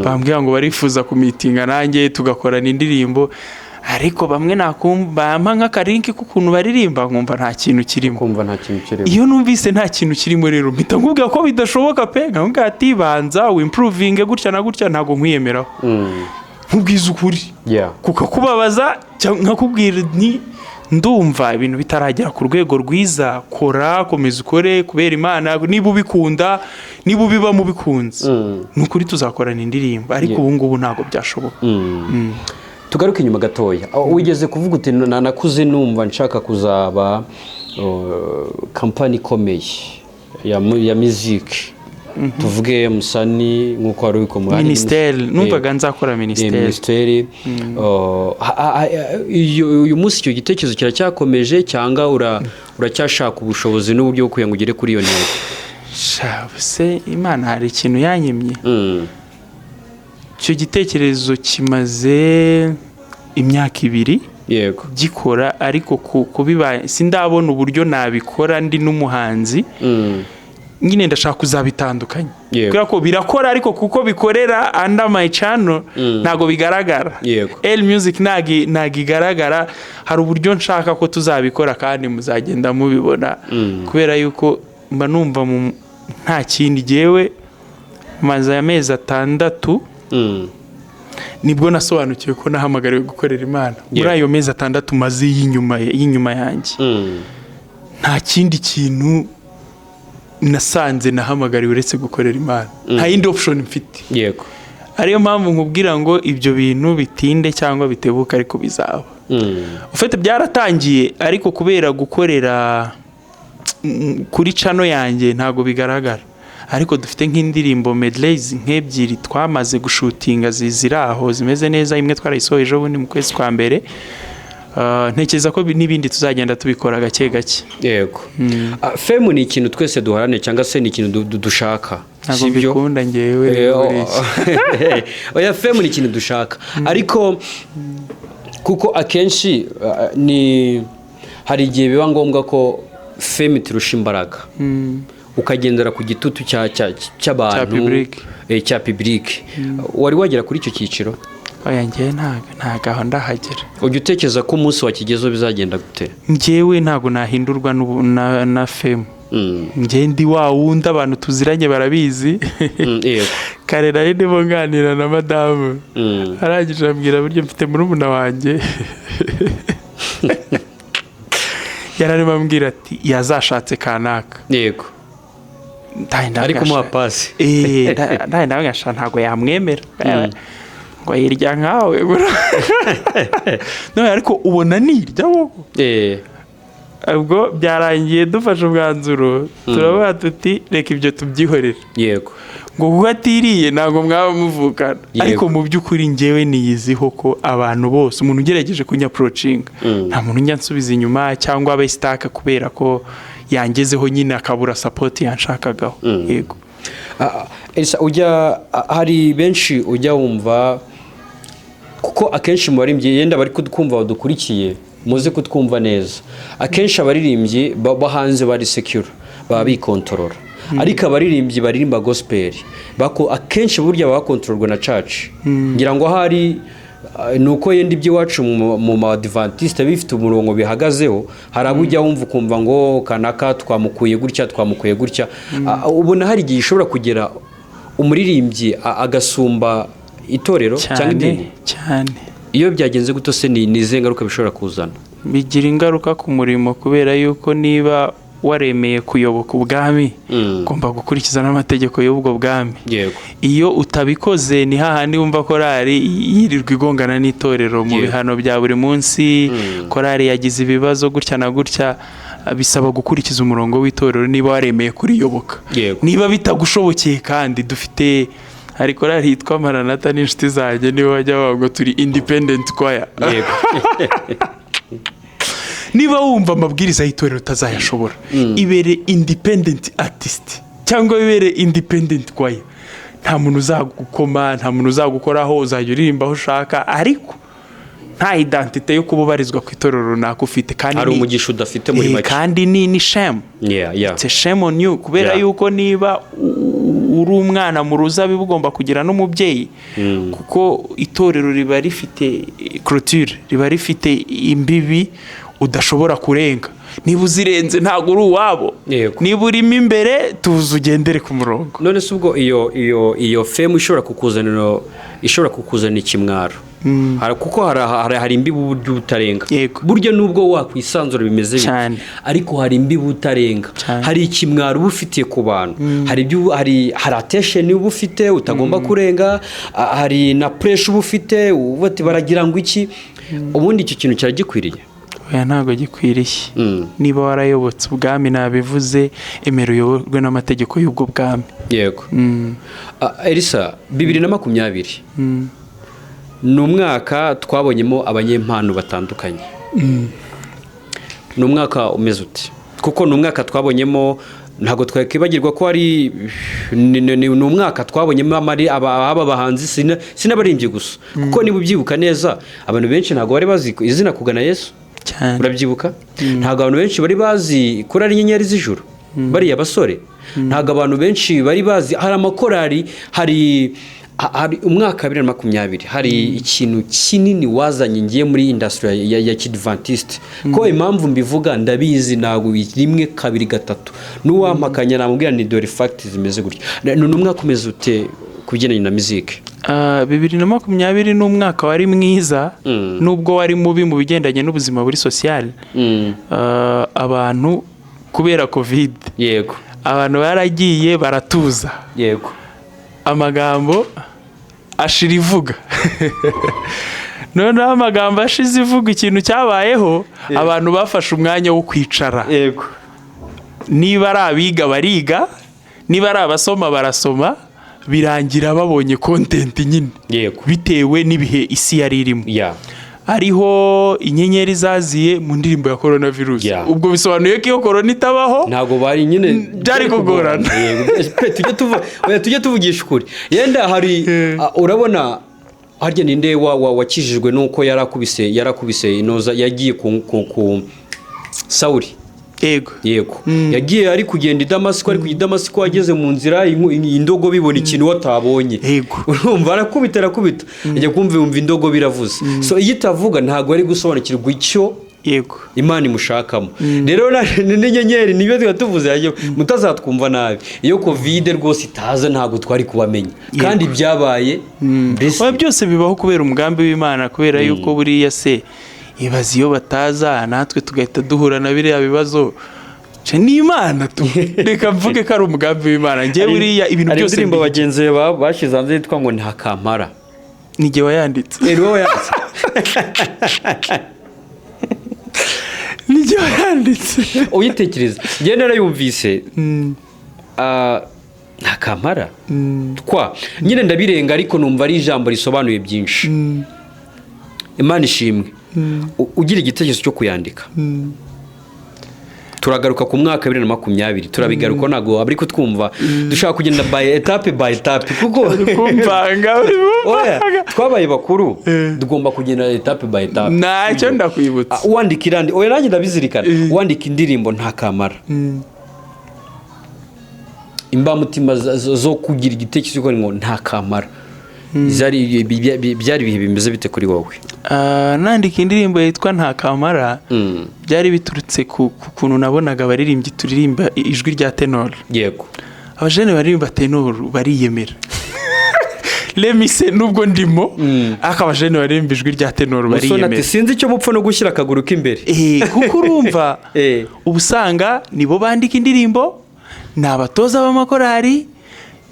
bambwira ngo barifuza kumeetinga nanjye tugakorana indirimbo, ariko bamwe nakumva bampa nk'akalink k'ukuntu baririmba, nkumva nta kintu kirimo.
Kumva nta kintu kirimo.
Iyo numvise nta kintu kirimo rero, mpita nkubwira ko bidashoboka pe, nkakubwira ati: "Banza wimprovinge gutya na gutya, ntabwo nkwiyemeraho." Nkubwiza ukuri kukakubabaza, cyangwa nkakubwira nti: "Ndumva ibintu bitaragera ku rwego rwiza, kora, komeza ukore kubera Imana, niba ubikunda, niba ubibamo ubikunze, ni ukuri tuzakorana indirimbo, ariko ubu ngubu ntabwo byashoboka."
Tugaruke inyuma gatoya. Aho wigeze kuvuga uti: "Nakuze numva nshaka kuzaba kampani ikomeye ya muziki," tuvuge Musani nk'uko wari ubikomoye.
Minisiteri, numvaga nzakora minisiteri.
Minisiteri. Uyu munsi icyo gitekerezo kiracyakomeje, cyangwa uracyashaka ubushobozi n'uburyo bwo kugira ngo ugere kuri iyo ntego?
Sha, se Imana hari ikintu yanyimye? Icyo gitekerezo kimaze imyaka 2 gikora, ariko kubiba sindabona uburyo nabikora ndi n'umuhanzi. Nyine ndashaka kuzabitandukanya, kubera ko birakora, ariko kuko bikorera under my channel ntabwo bigaragara. L Music ntabwo igaragara. Hari uburyo nshaka ko tuzabikora kandi muzagenda mubibona, kubera yuko mba numva nta kindi. Jyewe maze amezi 6 nibwo nasobanukiwe ko nahamagariwe gukorera Imana. Muri ayo mezi 6 maze y'inyuma yanjye, nta kindi kintu nasanze nahamagariwe uretse gukorera Imana. Nta yindi option mfite. Ariyo mpamvu nkubwira ngo ibyo bintu bitinde cyangwa bitebuka, ariko bizaba. Ufite byaratangiye, ariko kubera gukorera kuri channel yanjye ntabwo bigaragara, ariko dufite nk'indirimbo medleys nk'ebyiri twamaze gushootinga, ziri aho zimeze neza. Imwe twarayisohoye ejo bundi mu kwezi kwa mbere. Ntekereza ko n'ibindi tuzagenda tubikora gake gake.
Yego. Fame ni ikintu twese duharanira, cyangwa se ni ikintu dushaka.
Ntabwo
Sibyo?
mbikunda ngewe. Buriya.
Oya, fame ni ikintu dushaka, ariko kuko akenshi ni hari igihe biba ngombwa ko fame turusha imbaraga, ukagendera ku gitutu cy'abantu.
Cya public.
Cya public. Wari wagera kuri icyo cyiciro?
Oya, ngewe ntabwo aho ndahagera.
Ujya utekereza ko umunsi wakigezeho bizagenda gute?
Ngewe ntabwo nahindurwa na fame. Ngewe ndi wa wundi, abantu tuziranye barabizi. Kare nari ndimo nganira na madamu, arangije ambwira buryo mfite murumuna wanjye. Yari arimo ambwira ati yazashatse kanaka.
Ari kumuha pasi.
Ndaye nawe ngasha ntabwo yamwemera ngo yirya nkawe. None ariko ubona nirya wowe? Ubwo byarangiye dufashe umwanzuro, turavuga tuti reka ibyo tubyihorere, ngo kuko atiriye ntabwo mwaba muvukana. Ariko mu by'ukuri ngewe niyiziho ko abantu bose, umuntu ugerageje kunyapproachinga, nta muntu njya nsubiza inyuma cyangwa abe stuck kubera ko yangezeho nyine akabura support yanshakagaho. Yego.
Elsa, ujya hari benshi ujya wumva, kuko akenshi mu baririmbyi, yenda bari kutwumva badukurikiye, muze kutwumva neza, akenshi abaririmbyi bo hanze bari secular baba bikontorora, ariko abaririmbyi baririmba gospel bako akenshi burya baba bakontororwa na church. Ngira ngo ahari ni uko yenda iby'iwacu mu badivantiste bifite umurongo bihagazeho. Hari abo ujya wumva ukumva ngo kanaka twamukuye gutya, twamukuye gutya. Ubona hari igihe ishobora kugera umuririmbyi agasumba itorero cyangwa
Cyane.
idini?
Cyane.
Iyo byagenze gutyo se, ni izihe ngaruka bishobora kuzana?
Bigira ingaruka ku murimo, kubera yuko niba waremeye kuyoboka ubwami, ugomba gukurikiza n'amategeko y'ubwo bwami. Iyo utabikoze, ni hahandi wumva korari yirirwa igongana n'itorero mu bihano bya buri munsi, korari yagize ibibazo gutya na gutya. Bisaba gukurikiza umurongo w'itorero niba waremeye kuriyoboka. Niba bitagushobokeye, kandi dufite, hari korari yitwa Maranata n'inshuti zanjye, niba bajya bavuga ngo turi independent choir. Niba wumva amabwiriza y'itorero utazayashobora, ibere independent artist cyangwa ibere independent choir. Nta muntu uzagukoma, nta muntu uzagukoraho, uzajya uririmba aho ushaka, ariko nta identité yo kuba ubarizwa ku itorero runaka ufite. Kandi
Hari umugisha udafite muri make.
Kandi ni shame. It's a shame on you, kubera yuko niba uri umwana mu ruzabibu, ugomba kugira n'umubyeyi, kuko itorero riba rifite clôture, riba rifite imbibi udashobora kurenga. Niba uzirenze, ntabwo uri uwabo. Niba urimo imbere, tuza ugendere ku murongo.
None se ubwo iyo fame ishobora kukuzanira ikimwaro? Kuko hari imbibi uburyo utarenga. Burya nubwo wakwisanzura bimeze bite, ariko hari imbibi utarenga. Hari ikimwaro uba ufitiye ku bantu, hari ibyo hari attention uba ufite utagomba kurenga, hari na pressure uba ufite, uba uti baragira ngo iki. Ubundi icyo kintu kiragikwiriye?
Oya, ntabwo gikwiriye. Niba warayobotse ubwami, nabivuze, emera uyoborwe n'amategeko y'ubwo bwami.
Elisa, 2020 ni umwaka twabonyemo abanyempano batandukanye. Ni umwaka umeze uti? Kuko ni umwaka twabonyemo, ntabwo twakwibagirwa ko ari ni umwaka twabonyemo aba bahanzi, sinabaririmbyi gusa, kuko niba ubyibuka neza, abantu benshi ntabwo bari bazi izina Kugana Yesu.
Cyane.
Urabyibuka? Ntabwo abantu benshi bari bazi kuri ari Inyenyeri z'Ijuru, bariya basore. Ntabwo abantu benshi bari bazi, hari amakorari, hari umwaka wa 2020 hari ikintu kinini wazanye ngiye muri industry ya kidventiste. Ko impamvu mbivuga ndabizi, ntabwo rimwe, kabiri, gatatu, n'uwampakanya namubwira ni dore fact zimeze gutya. Ni umwaka umeze ute ku bigendanye na muzike?
2020 ni umwaka wari mwiza, nubwo wari mubi mu bigendanye n'ubuzima buri social. Abantu kubera COVID, abantu baragiye baratuza, amagambo ashira ivuga. Noneho amagambo ashize ivuga, ikintu cyabayeho, abantu bafashe umwanya wo kwicara. Niba ari abiga bariga, niba ari abasoma barasoma, birangira babonye content nyine, bitewe n'ibihe isi yari irimo. Hariho inyenyeri zaziye mu ndirimbo ya corona virus. Ubwo bisobanuye ko iyo corona itabaho,
ntabwo bari nyine
byari kugorana.
Yego, pe, oya, tujye tuvugisha ukuri. Yenda hari urabona harya ninde wakijijwe nuko yarakubise inoza, yagiye ku Sawuri?
Yego.
Yego, yagiye ari kugenda i Damasiko, ari kujya i Damasiko, ageze mu nzira indogobe ibona ikintu watabonye. Urumva arakubita, arakubita, ajya kumva yumva indogobe iravuze. So iyo itavuga, ntabwo ari gusobanukirwa icyo Imana imushakamo. Rero n'inyenyeri nibyo tuba tuvuze, mutazatwumva nabi, iyo COVID rwose itaza ntabwo twari kubamenya, kandi byabaye mbese.
Oya, byose bibaho kubera umugambi w'Imana, kubera yuko buriya se Ibaze iyo bataza, natwe tugahita duhura na biriya bibazo. Ce ni Imana tu, reka mvuge ko ari umugambi w'Imana. Njyewe buriya ibintu
Hari
byose
indirimbo bagenzi bashyize hanze yitwa ngo "Ntakampara".
Ni jye wayanditse.
Ni wowe yanditse?
Ni jye wayanditse.
Uyitekereza, njyewe narayumvise. Ntakampara twa nyine ndabirenga, ariko numva ari ijambo risobanuye byinshi. Imana ishimwe. Ugira igitekerezo cyo kuyandika, turagaruka ku mwaka 2020, turabigaruka. Ntabwo abari kutwumva, dushaka kugenda by étape by étape, kuko
Uri kumvanga, uri
Oya,
kumvanga.
twabaye bakuru, tugomba kugenda étape by étape.
Ntacyo, ndakwibutsa.
Ah, wandika irandi, oya, nanjye ndabizirikana. Wandika indirimbo "Ntakamara", imbamutima zo kugira igitekerezo cyo ngo "Ntakamara" byari ibihe bimeze bite kuri wowe?
Nandika indirimbo yitwa "Ntakamara", byari biturutse ku kuntu nabonaga abaririmbyi turirimba ijwi rya tenor. Abajene baririmba tenor bariyemera, lemise nubwo ndimo, ariko abajene baririmba ijwi rya tenor
Musoni ati
bariyemera.
"Sinzi icyo mupfa no gushyira akaguru k'imbere."
Kuko urumva, uba usanga nibo bandika indirimbo, ni abatoza b'amakorari,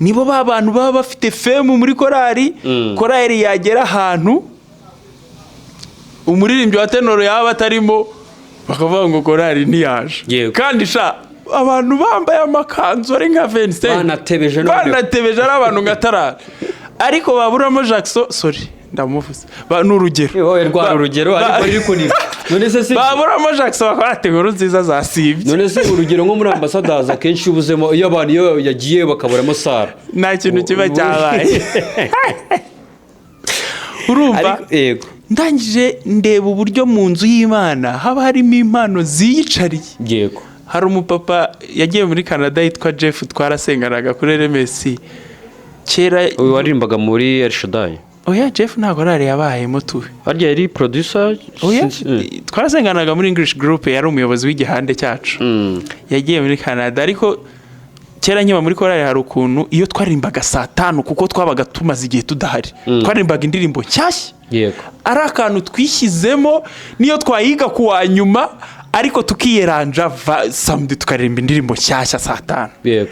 nibo ba bantu baba bafite fame muri korari. Korari yagera ahantu, umuririmbyi wa tenor yaba atarimo, bakavuga ngo korari ntiyaje. Kandi sha, abantu bambaye amakanzu ari nka 25.
Banatebeje noneho.
Banatebeje, ari abantu nka tarara, ariko baburamo Jackson, sorry, ndamuvuze. Ni urugero.
Wowe rwara urugero, ariko ariko ni none se si
Baburamo Jackson, bakaba bati inkuru nziza zasibye.
None se urugero nko muri Ambasadazi, akenshi iyo ubuzemo, iyo abantu, iyo yagiye bakaburamo Sara,
nta kintu kiba cyabaye, urumva?
Ariko yego.
Ndangije ndeba uburyo mu nzu y'Imana haba harimo impano ziyicariye. Hari umupapa yagiye muri Canada yitwa Jeff, twarasenganaga kuri RMS kera.
Uyu waririmbaga muri El Shaddai?
Oya, Jeff ntabwo arari yabayemo tuwe.
Harya yari producer?
Oya.
Sinzi.
Twarasenganaga muri English group, yari umuyobozi w'igihande cyacu. Yagiye muri Canada, ariko kera nkiba muri korali, hari ukuntu iyo twaririmbaga saa 5, kuko twabaga tumaze igihe tudahari, twaririmbaga indirimbo nshyashya, ari akantu twishyizemo, niyo twayiga ku wa nyuma, ariko tukiyeranja samedi tukaririmba indirimbo nshyashya saa 5.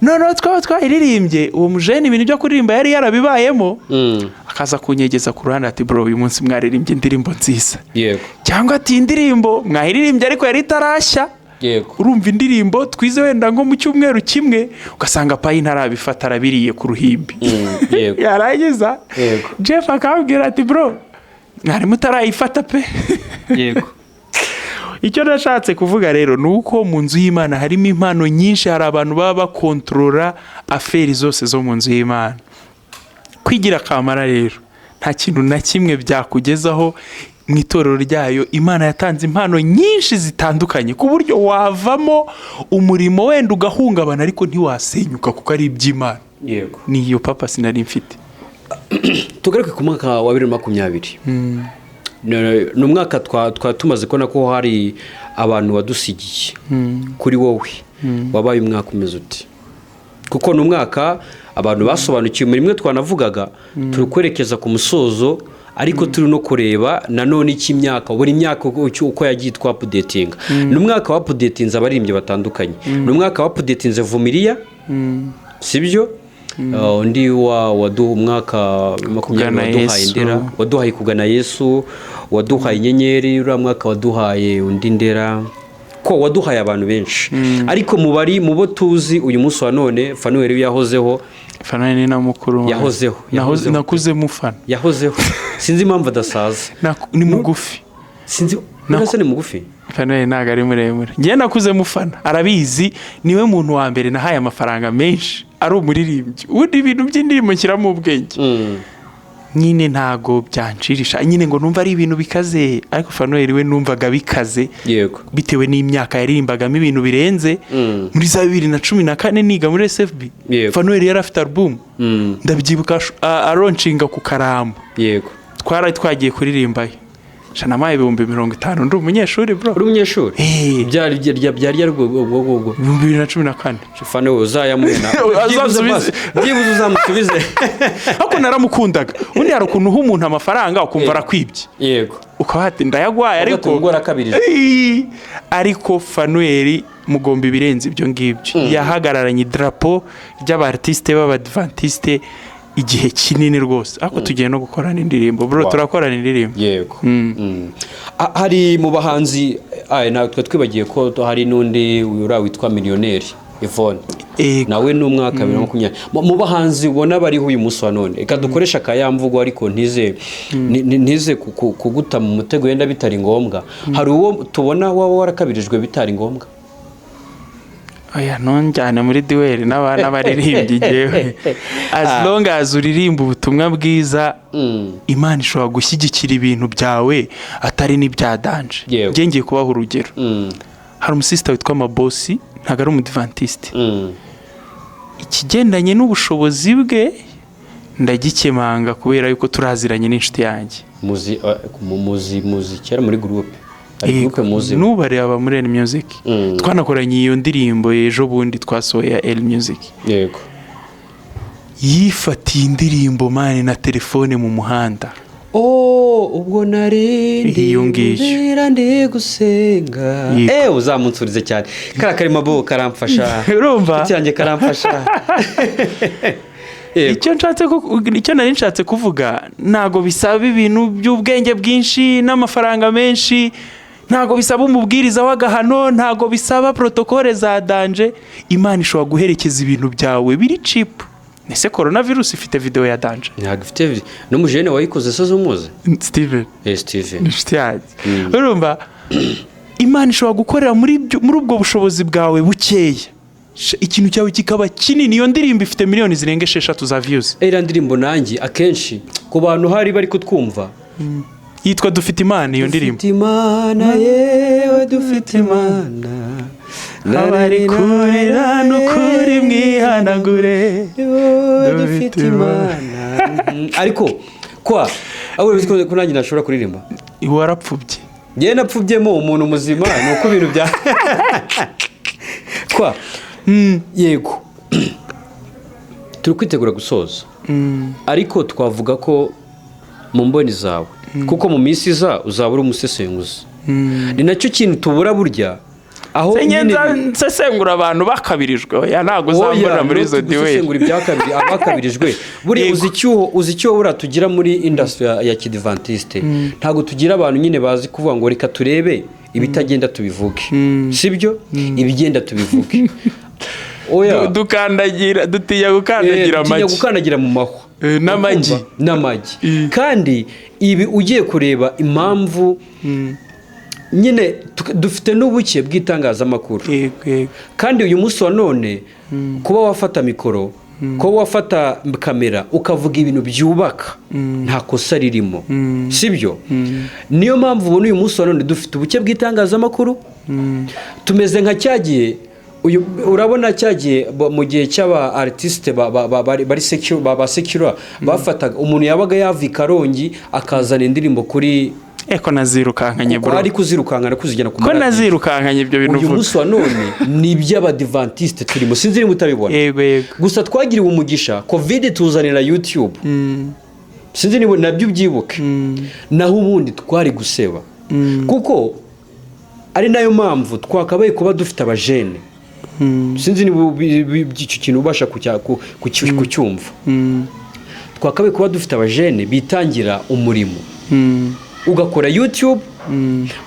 Noneho twaba twayiririmbye, uwo mujene ibintu byo kuririmba yari yarabibayemo, akaza kunyegeza ku ruhande ati: "Bro, uyu munsi mwaririmbye indirimbo nziza." Cyangwa ati: "Indirimbo mwayiririmbye, ariko yari itarashya." Urumva, indirimbo twize wenda nko mu cyumweru kimwe, ugasanga payi ntarabifata, arabiriye ku ruhimbi. Yarangiza, Jeff akambwira ati: "Bro, mwari mutarayifata pe." Icyo nashatse kuvuga rero ni uko mu nzu y'Imana harimo impano nyinshi, hari abantu baba bakontorora affaires zose zo mu nzu y'Imana. Kwigira kamara rero nta kintu na kimwe byakugezaho mu itorero ryayo. Imana yatanze impano nyinshi zitandukanye, ku buryo wavamo umurimo wenda ugahungabana, ariko ntiwasenyuka, kuko ari iby'Imana. Ni iyo papa sinari mfite.
Tugaruke ku mwaka wa 2020. Ni umwaka twa tumaze kubona ko hari abantu wadusigiye. Kuri wowe wabaye umwaka umeze ute? Kuko ni umwaka abantu basobanukiwe muri imwe twanavugaga, turi kwerekeza ku musozo, ariko turi no kureba nanone icyo imyaka, buri myaka uko yagiye twa-updatinga. Ni umwaka wa-updatinze abaririmbyi batandukanye, ni umwaka wa-updatinze Vumiriya, sibyo? Undi wa waduha umwaka 20
Kugana
waduhaye
Yesu.
Ndera, waduhaye Kugana Yesu, waduhaye Inyenyeri, uriya mwaka waduhaye undi Ndera, ko waduhaye abantu benshi. Ariko mu bari mu bo tuzi uyu munsi wa none, Fanuel yahozeho.
Fana ni na mukuru wanjye.
Yahozeho, yahozeho.
Nakuze mufana.
Yahozeho, sinzi impamvu adasaza.
Ni mugufi.
Sinzi, none se ni mugufi?
Fanuel ntabwo ari muremure. Njyewe nakuze mufana, arabizi, niwe muntu wa mbere nahaye amafaranga menshi ari umuririmbyi. Ubundi ibintu by'indirimbo nshyiramo ubwenge nyine, ntago byanshirisha nyine ngo numva ari ibintu bikaze, ariko Fanuel we numvaga bikaze, bitewe n'imyaka yaririmbagamo ibintu birenze. Muri za 2014 niga muri SFB, Fanuel yari afite album. Ndabyibuka, alaunchinga ku Karambo. Twari twagiye kuririmbayo. Sha, namuhaye 50,000 ndi umunyeshuri, bro.
Uri umunyeshuri?
Eh.
Byari ryari ubwo?
2014.
Fane, we uzayamuhe na
Azansubize.
Byibuze uzamusubize.
Ariko naramukundaga. Ubundi hari ukuntu uha umuntu amafaranga ukumva arakwibye, ukaba wati ndayagwaye, ariko
ariko arakabirije.
Eee, ariko Fanuel mugomba ibirenze ibyo ngibyo. Yahagararanye idarapo ry'abartiste b'abadventiste igihe kinini rwose, ariko tugiye no gukorana indirimbo, bro. Turakorana indirimbo.
Yego. Hari mu bahanzi, natwe twibagiye ko hari n'undi uriya witwa Miliyoneri Yvonne. Nawe ni umwaka 2020. Mu bahanzi ubona bariho uyu munsi wa none, reka dukoreshe akayamvugo, ariko ntize kuguta mu mutego wenda bitari ngombwa, hari uwo tubona waba warakabirijwe bitari ngombwa?
Oya, ntunjyane muri duel n'abaririmbyi. Ngewe, as long as uririmba ubutumwa bwiza, Imana ishobora gushyigikira ibintu byawe atari n'ibya danger. Njye ngiye kubaha urugero. Hari umusisita witwa Mabosi, ntabwo ari umudivantiste. Ikigendanye n'ubushobozi bwe ndagikemanga kubera yuko turaziranye n'inshuti yanjye.
Muzi kera muri groupe, hari groupe muzi?
N'ubu areba muri El Music. Twanakoranye iyo ndirimbo ejo bundi twasohoye ya El Music. Yifatiye indirimbo, man, na telefone mu muhanda.
Oh, ubwo nari ndi
Iyo ngiyo.
nzira ndi gusenga.
Yego.
Uzamunsurize cyane kariya karimo bo karamfasha.
Urumva?
Inshuti yanjye karamfasha. Yego.
Icyo nari nshatse kuvuga, ntabwo bisaba ibintu by'ubwenge bwinshi n'amafaranga menshi, ntabwo bisaba umubwiriza w'agahano, ntabwo bisaba protocole za danger. Imana ishobora guherekeza ibintu byawe biri cheap. Ese Corona Virus ifite video ya danger?
Ntabwo ifite. N'umujene wayikoze se zumuzi?
Steven.
Steven.
Ni inshuti yanjye. Urumva, Imana ishobora gukorera muri ubwo bushobozi bwawe bukeya, ikintu cyawe kikaba kinini. Iyo ndirimbo ifite miliyoni zirenga 6 za views.
Iriya ndirimbo nanjye akenshi ku bantu hari bari kutwumva.
Yitwa Dufite Imana, iyo ndirimbo.
Dufite Imana, yewe dufite Imana.
Abari kurira n'ukuri mwihanagure.
Yewe dufite Imana. Ariko kwa aho urabizi ko nanjye ntashobora kuririmba.
Warapfubye.
Njyewe napfubyemo umuntu muzima, ni uko ibintu bya kwa yego turi kwitegura gusoza, ariko twavuga ko mu mboni zawe, kuko mu minsi iza uzaba uri umusesenguzi, ni nacyo kintu tubura burya aho
Njye
nyine
nsesengura abantu bakabirijwe. Oya, ntabwo uzambona muri izo duel.
Gusesengura ibyakabiri abakabirijwe buriya. Uzi icyuho buriya tugira muri industry ya kidivantiste? Ntabwo tugira abantu nyine bazi kuvuga ngo reka turebe ibitagenda tubivuge, sibyo, ibigenda tubivuge. Oya.
Dukandagira, dutinya gukandagira
dutinya
amagi.
Gukandagira mu mahwa.
N'amagi.
Ukumva? N'amagi. Kandi ibi ugiye kureba impamvu nyine dufite n'ubuke bw'itangazamakuru.
yego yego
Kandi uyu munsi wa none kuba wafata mikoro, kuba wafata kamera ukavuga ibintu byubaka, nta kosa ririmo, sibyo? Niyo mpamvu ubona uyu munsi wa none dufite ubuke bw'itangazamakuru. Tumeze nka cyagiye uyu urabona cyagiye mu gihe cy'aba artiste bari ba secular bafataga umuntu yabaga yava i Karongi akazana indirimbo kuri
Eko nazirukankanye, bro.
Ari kuzirukankana kuzigena ku
Ko
maradiyo.
Nazirukankanye ibyo bintu
Uyu
uvuga.
munsi wa none ni iby'abadivantisite turimo, sinzi niba utabibona.
yego yego
Gusa twagiriwe umugisha, COVID tuzanira YouTube, sinzi niba nabyo ubyibuke. Naho ubundi twari guseba, kuko ari nayo mpamvu twakabaye kuba dufite abajene. Sinzi niba icyo kintu ubasha kucyumva. Twakabaye kuba dufite abajene bitangira umurimo, ugakora YouTube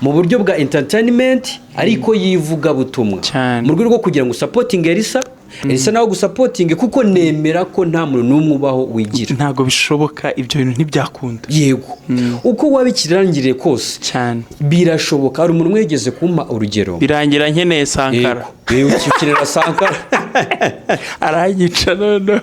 mu buryo bwa entertainment ariko yivugabutumwa,
Cyane.
mu rwego rwo kugira ngo usupportinge Elisa, Elisa nawe gusupportinge, kuko nemera ko nta muntu n'umwe ubaho wigira.
Ntabwo bishoboka, ibyo bintu ntibyakunda.
Yego, uko wabikirangiriye kose
Cyane.
birashoboka. Hari umuntu umwe yigeze kumpa urugero.
Birangira nkeneye Sankara.
Yego, ukenera Sankara.
Aranyica noneho.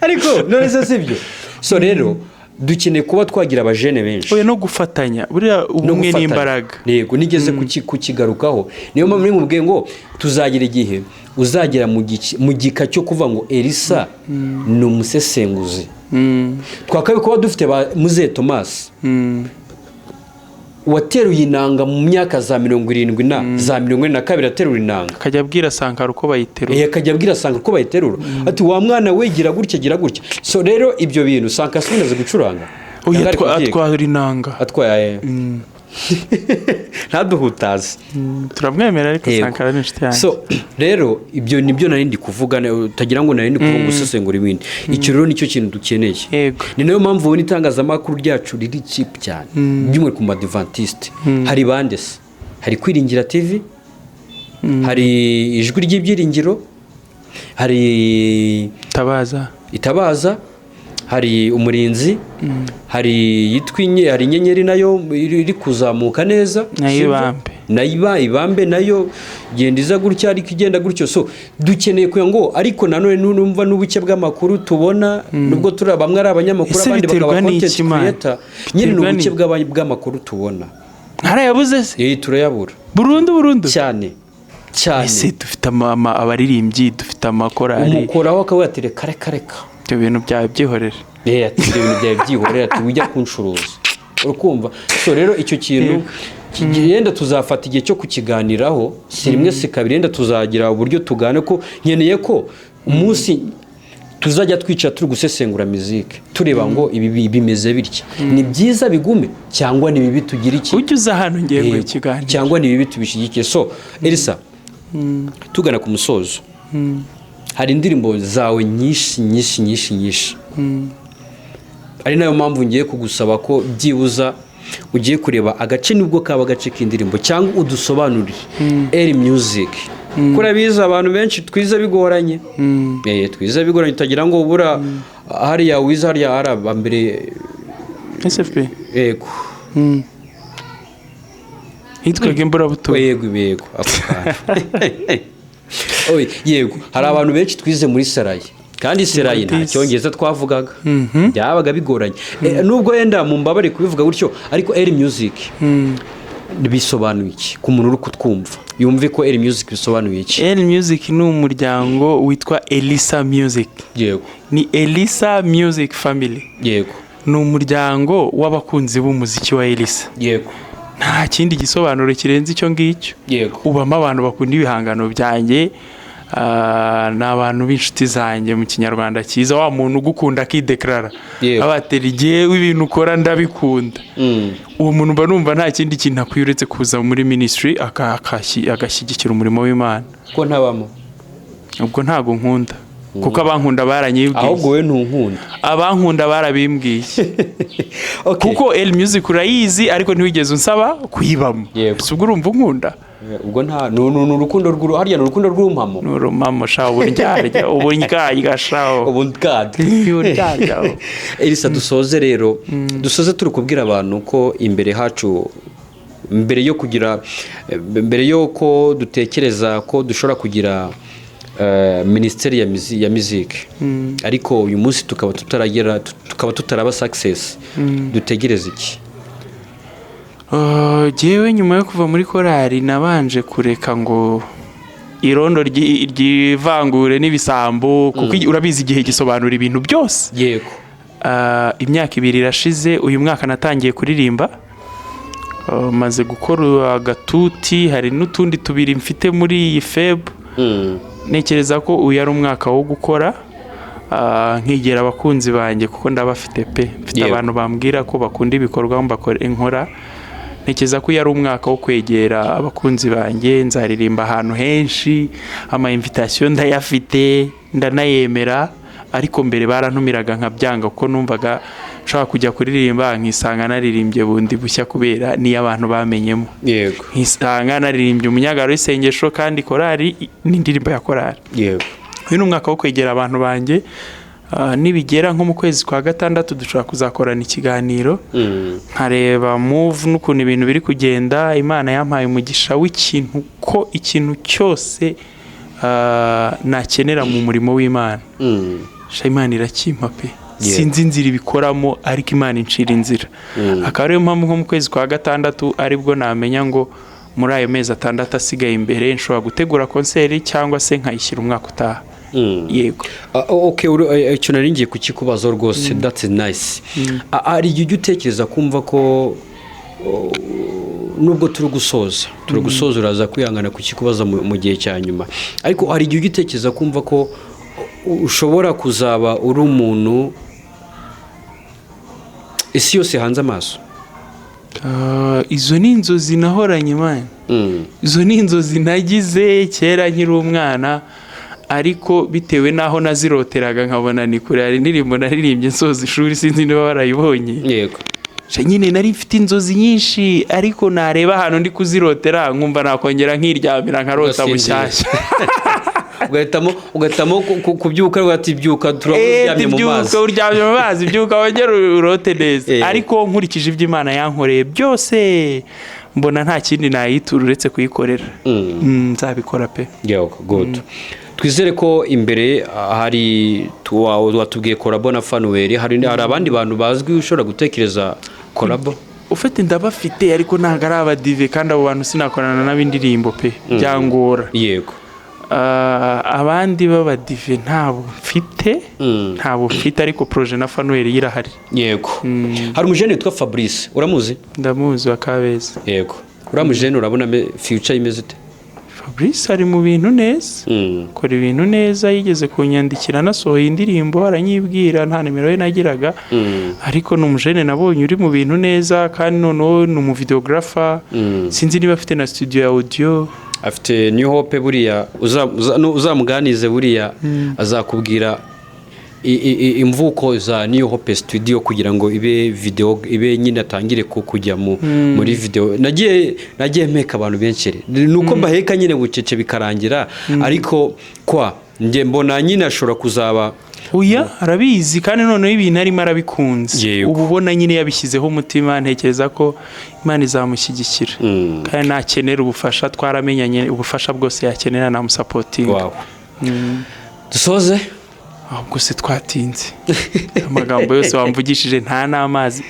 Ariko none se sibyo? So rero dukeneye kuba twagira abajene benshi.
Oya, no gufatanya buriya,
No
ubumwe
gufatanya.
n'imbaraga.
Yego, nigeze kukigarukaho. Niyo mpamvu nimubwiye ngo tuzagira igihe uzagera mu gika cyo kuvuga ngo Elisa ni umusesenguzi. Twakabaye kuba dufite ba Muzehe Thomas. Wateruye inanga mu myaka za 70 na za 42, aterura inanga.
Akajya abwira Sankara uko bayiterura.
Akajya abwira Sankara uko bayiterura, ati: "Wa mwana we, gira gutya, gira gutya." So rero ibyo bintu Sankara si gucuranga.
Oya,
Cyangwa ari kubyiga?
Atwara inanga.
Atwaye, ntaduhutaze.
Turamwemera ariko.
Yego.
Sankara ni inshuti yanjye.
So rero ibyo nibyo nari ndi kuvuga, utagira ngo nari ndi kuvuga gusesengura ibindi. Icyo rero nicyo kintu dukeneye. Ni nayo mpamvu ubona itangazamakuru ryacu riri cheap cyane, by'umwihariko ku Badivantiste. Hari bande se? Hari Kwiringira TV, hari Ijwi ry'Ibyiringiro, hari
Tabaza.
Itabaza, hari Umurinzi, hari yitwa hari Inyenyeri nayo iri kuzamuka neza.
Nayo.
Sibyo?
Ibambe.
Nayo Ibambe nayo igenda iza gutya, ariko igenda gutyo. So dukeneye kugira ngo, ariko nanone numva n'ubuke bw'amakuru tubona, nubwo turi bamwe ari abanyamakuru,
Ese
abandi
biterwa
bakaba
n'iki,
content
man?
creator nyine, ni
Biterwa
ubuke
n'iki?
bw'amakuru tubona.
Ntarayabuze se?
Turayabura.
Burundu burundu?
Cyane cyane.
Ese dufite abaririmbyi, dufite amakorali.
Umukoraho akavuga ati: "Reka, reka, reka."
Ibyo bintu byawe byihorere.
Ati: "Ibyo bintu byawe byihorera," ati: "Ujya kuncuruza." Urakumva? So rero icyo kintu yenda tuzafata igihe cyo kukiganiraho, si rimwe si kabiri, yenda tuzagira uburyo tugane ko nkeneye ko umunsi tuzajya twicara turi gusesengura mizike, tureba ngo ibi bimeze bitya, ni byiza bigume, cyangwa ni bibi tugira iki.
Ujye uza hano ngiye guha
Yego.
ikiganiro.
Cyangwa ni bibi tubishyigikiye. So Elisa, tugana ku musozo, hari indirimbo zawe nyinshi nyinshi nyinshi nyinshi, ari nayo mpamvu ngiye kugusaba ko byibuza ugiye kureba agace, nubwo kaba agace k'indirimbo, cyangwa udusobanurire Eri Music. Kuko urabizi, abantu benshi twize bigoranye. Twize bigoranye, utagira ngo ubura hariya wize hariya hari mbere.
SFP.
Yego.
Hitwaga Imburabuturo.
Yego, ako kantu. Oye, yego, hari abantu benshi twize muri seraye, kandi seraye nta
Disi.
cyongereza twavugaga, byabaga bigoranye. Nubwo wenda mu mbabare kubivuga gutyo, ariko Eri Music bisobanuye iki ku muntu uri kutwumva, yumve ko Eri Music bisobanuye iki?
El Music ni umuryango witwa Elisa Music. Ni Elisa Music Family. Ni umuryango w'abakunzi b'umuziki wa Elisa. Nta kindi gisobanuro kirenze icyo ngicyo. Ubamo abantu bakunda ibihangano byanjye, ni abantu b'inshuti zanjye mu Kinyarwanda cyiza, wa muntu ugukunda akidekarara, abatera igihe ibintu ukora ndabikunda. Uwo muntu mba numva nta kindi kintu akwiye uretse kuza muri ministry agashyigikira umurimo w'Imana.
Ko ntabamo?
Ubwo ntabwo nkunda, kuko abankunda baranyibwiye.
Ahubwo wowe ntunkunda.
Abankunda barabimbwiye. Kuko El Music urayizi, ariko ntiwigeze unsaba kuyibamo. Si ubwo urumva unkunda?
Ubwo nta ni urukundo rw'uru hariya, ni urukundo rw'urumpamo.
Ni urumamo sha, uburyarya, uburyarya sha.
Ubu bwadi.
Uburyarya.
Elisa, dusoze rero, dusoze turi kubwira abantu ko imbere hacu, mbere yo kugira, mbere y'uko dutekereza ko dushobora kugira minisiteri ya miziki, ariko uyu munsi tukaba tutaragera, tukaba tutaraba success, dutegereze iki?
Jyewe nyuma yo kuva muri korali nabanje kureka ngo irondo ryivangure n'ibisambo, kuko urabizi igihe gisobanura ibintu byose. Imyaka 2 irashize. Uyu mwaka natangiye kuririmba. Maze gukora agatuti, hari n'utundi tubiri mfite muri iyi Feb. Ntekereza ko uyu ari umwaka wo gukora, nkigera abakunzi banjye, kuko ndabafite pe, mfite abantu bambwira ko bakunda ibikorwa nkora. Ntekereza ko uyu ari umwaka wo kwegera abakunzi banjye. Nzaririmba ahantu henshi, ama invitation ndayafite, ndanayemera, ariko mbere barantumiraga nkabyanga, kuko numvaga nshobora kujya kuririmba nkisanga naririmbye bundi bushya kubera niyo abantu bamenyemo, nkisanga naririmbye umunyagaro w'isengesho kandi korali ni indirimbo ya korali. Uyu ni umwaka wo kwegera abantu banjye. Nibigera nko mu kwezi kwa gatandatu dushobora kuzakorana ikiganiro, nkareba move n'ukuntu ibintu biri kugenda. Imana yampaye umugisha w'ikintu, ko ikintu cyose nakenera mu murimo w'Imana, sha Imana irakimpa pe. Sinzi inzira ibikoramo, ariko Imana incira inzira. Akaba ariyo mpamvu nko mu kwezi kwa gatandatu aribwo namenya ngo muri ayo mezi 6 asigaye imbere nshobora gutegura concert cyangwa se nkayishyira umwaka utaha. Yego.
Okay, icyo nari ngiye kukikubaza rwose, that's nice. Hari igihe ujya utekereza kumva ko Nubwo turi gusoza, uraza kwihangana kukikubaza mu gihe cya nyuma, ariko hari igihe ujya utekereza kumva ko ushobora kuzaba uri umuntu isi yose hanze amaso?
Ah, izo ni inzozi nahoranye, man. Izo ni inzozi nagize kera nkiri umwana, ariko bitewe n'aho naziroteraga nkabona ni kure. Hari indirimbo naririmbye nsoza ishuri, sinzi niba warayibonye.
Yego.
Sha, nyine nari mfite inzozi nyinshi, ariko nareba ahantu ndi kuzirotera nkumva nakongera nkiryamira nkarota
Ugasinzira.
bushyashya.
Ugahitamo kubyuka, ugahita byuka turabona uryamye mu
byuka
mazi.
Uryamye mu mazi, byuka wongere urote neza. Ariko nkurikije ibyo Imana yankoreye byose, mbona nta kindi nayitura uretse kuyikorera. Nzabikora pe.
Yego, good. Twizere ko imbere hari watubwiye collabo na Fanuel, hari abandi bantu bazwi ushobora gutekereza collabo?
Ufite, ndabafite, ariko ntabwo ari abadive, kandi abo bantu sinakorana n'ab'indirimbo pe, byangora. Ah, abandi b'abadive ntabo mfite. Ntabo mfite, ariko projet na Fanuel irahari.
Yego, hari umujene witwa Fabrice, uramuzi?
Ndamuzi, wa Kabeza.
Yego, uriya mujene urabona future imeze ite?
Fabrice ari mu bintu neza, akora ibintu neza. Yigeze kunyandikira anasohoye indirimbo aranyibwira, nta nimero ye nagiraga, ariko ni umujene nabonye uri mu bintu neza, kandi noneho ni umuvideographer. Sinzi niba afite na studio ya audio.
Afite New Hope. Buriya uzamuganize, buriya azakubwira imvuko za New Hope Studio kugira ngo ibe video, ibe nyine atangire kujya muri video. Nagiye mpeka abantu benshi, ni uko mbaheka nyine bucece bikarangira, ariko kwa njye mbona nyine ashobora kuzaba.
Oya, arabizi, kandi noneho ibintu arimo arabikunze. Uba ubona nyine yabishyizeho umutima. Ntekereza ko Imana izamushyigikira, kandi nakenera ubufasha twaramenyanye, ubufasha bwose yakenera namusupportinga.
Wow, dusoze.
Ahubwo se twatinze? Amagambo yose wamvugishije, nta n'amazi.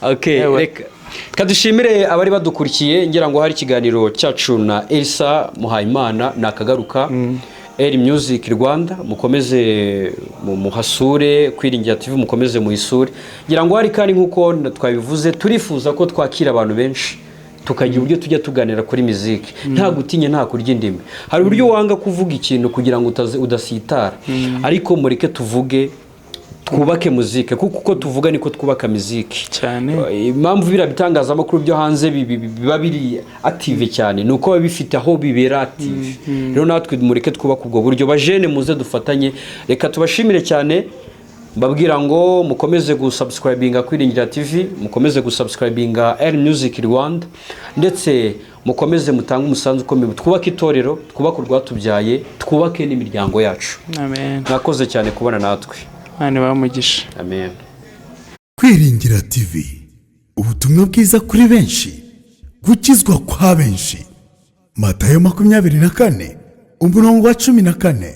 Okay,
Yewe.
reka kadushimire abari badukurikiye. Ngira ngo hari ikiganiro cyacu na Elsa Muhayimana nakagaruka. Air Music Rwanda, mukomeze muhasure. Kwiringira TV, mukomeze muyisure. Ngira ngo hari kandi, nk'uko twabivuze, turifuza ko twakira abantu benshi, tukagira uburyo tujya tuganira kuri miziki, nta gutinya, nta kurya indimi. Hari uburyo wanga kuvuga ikintu kugira ngo udasitara, ariko mureke tuvuge, twubake muzike, kuko uko tuvuga niko twubaka muziki.
Cyane.
Impamvu biriya bitangazamakuru byo hanze biba biri active cyane ni uko biba bifite aho bibera active. Rero natwe mureke twubake ubwo buryo, bajene muze dufatanye. Reka tubashimire cyane, mbabwira ngo mukomeze gusubscribinga Kwiringira TV, mukomeze gusubscribinga Air Music Rwanda, ndetse mukomeze mutange umusanzu ukomeye, twubake itorero, twubake urwatubyaye, twubake n'imiryango yacu.
Amen.
Mwakoze cyane kubana natwe.
Imana ibahe umugisha.
Amen.
Kwiringira TV, ubutumwa bwiza kuri benshi, gukizwa kwa benshi. Matayo 24 umurongo wa 14.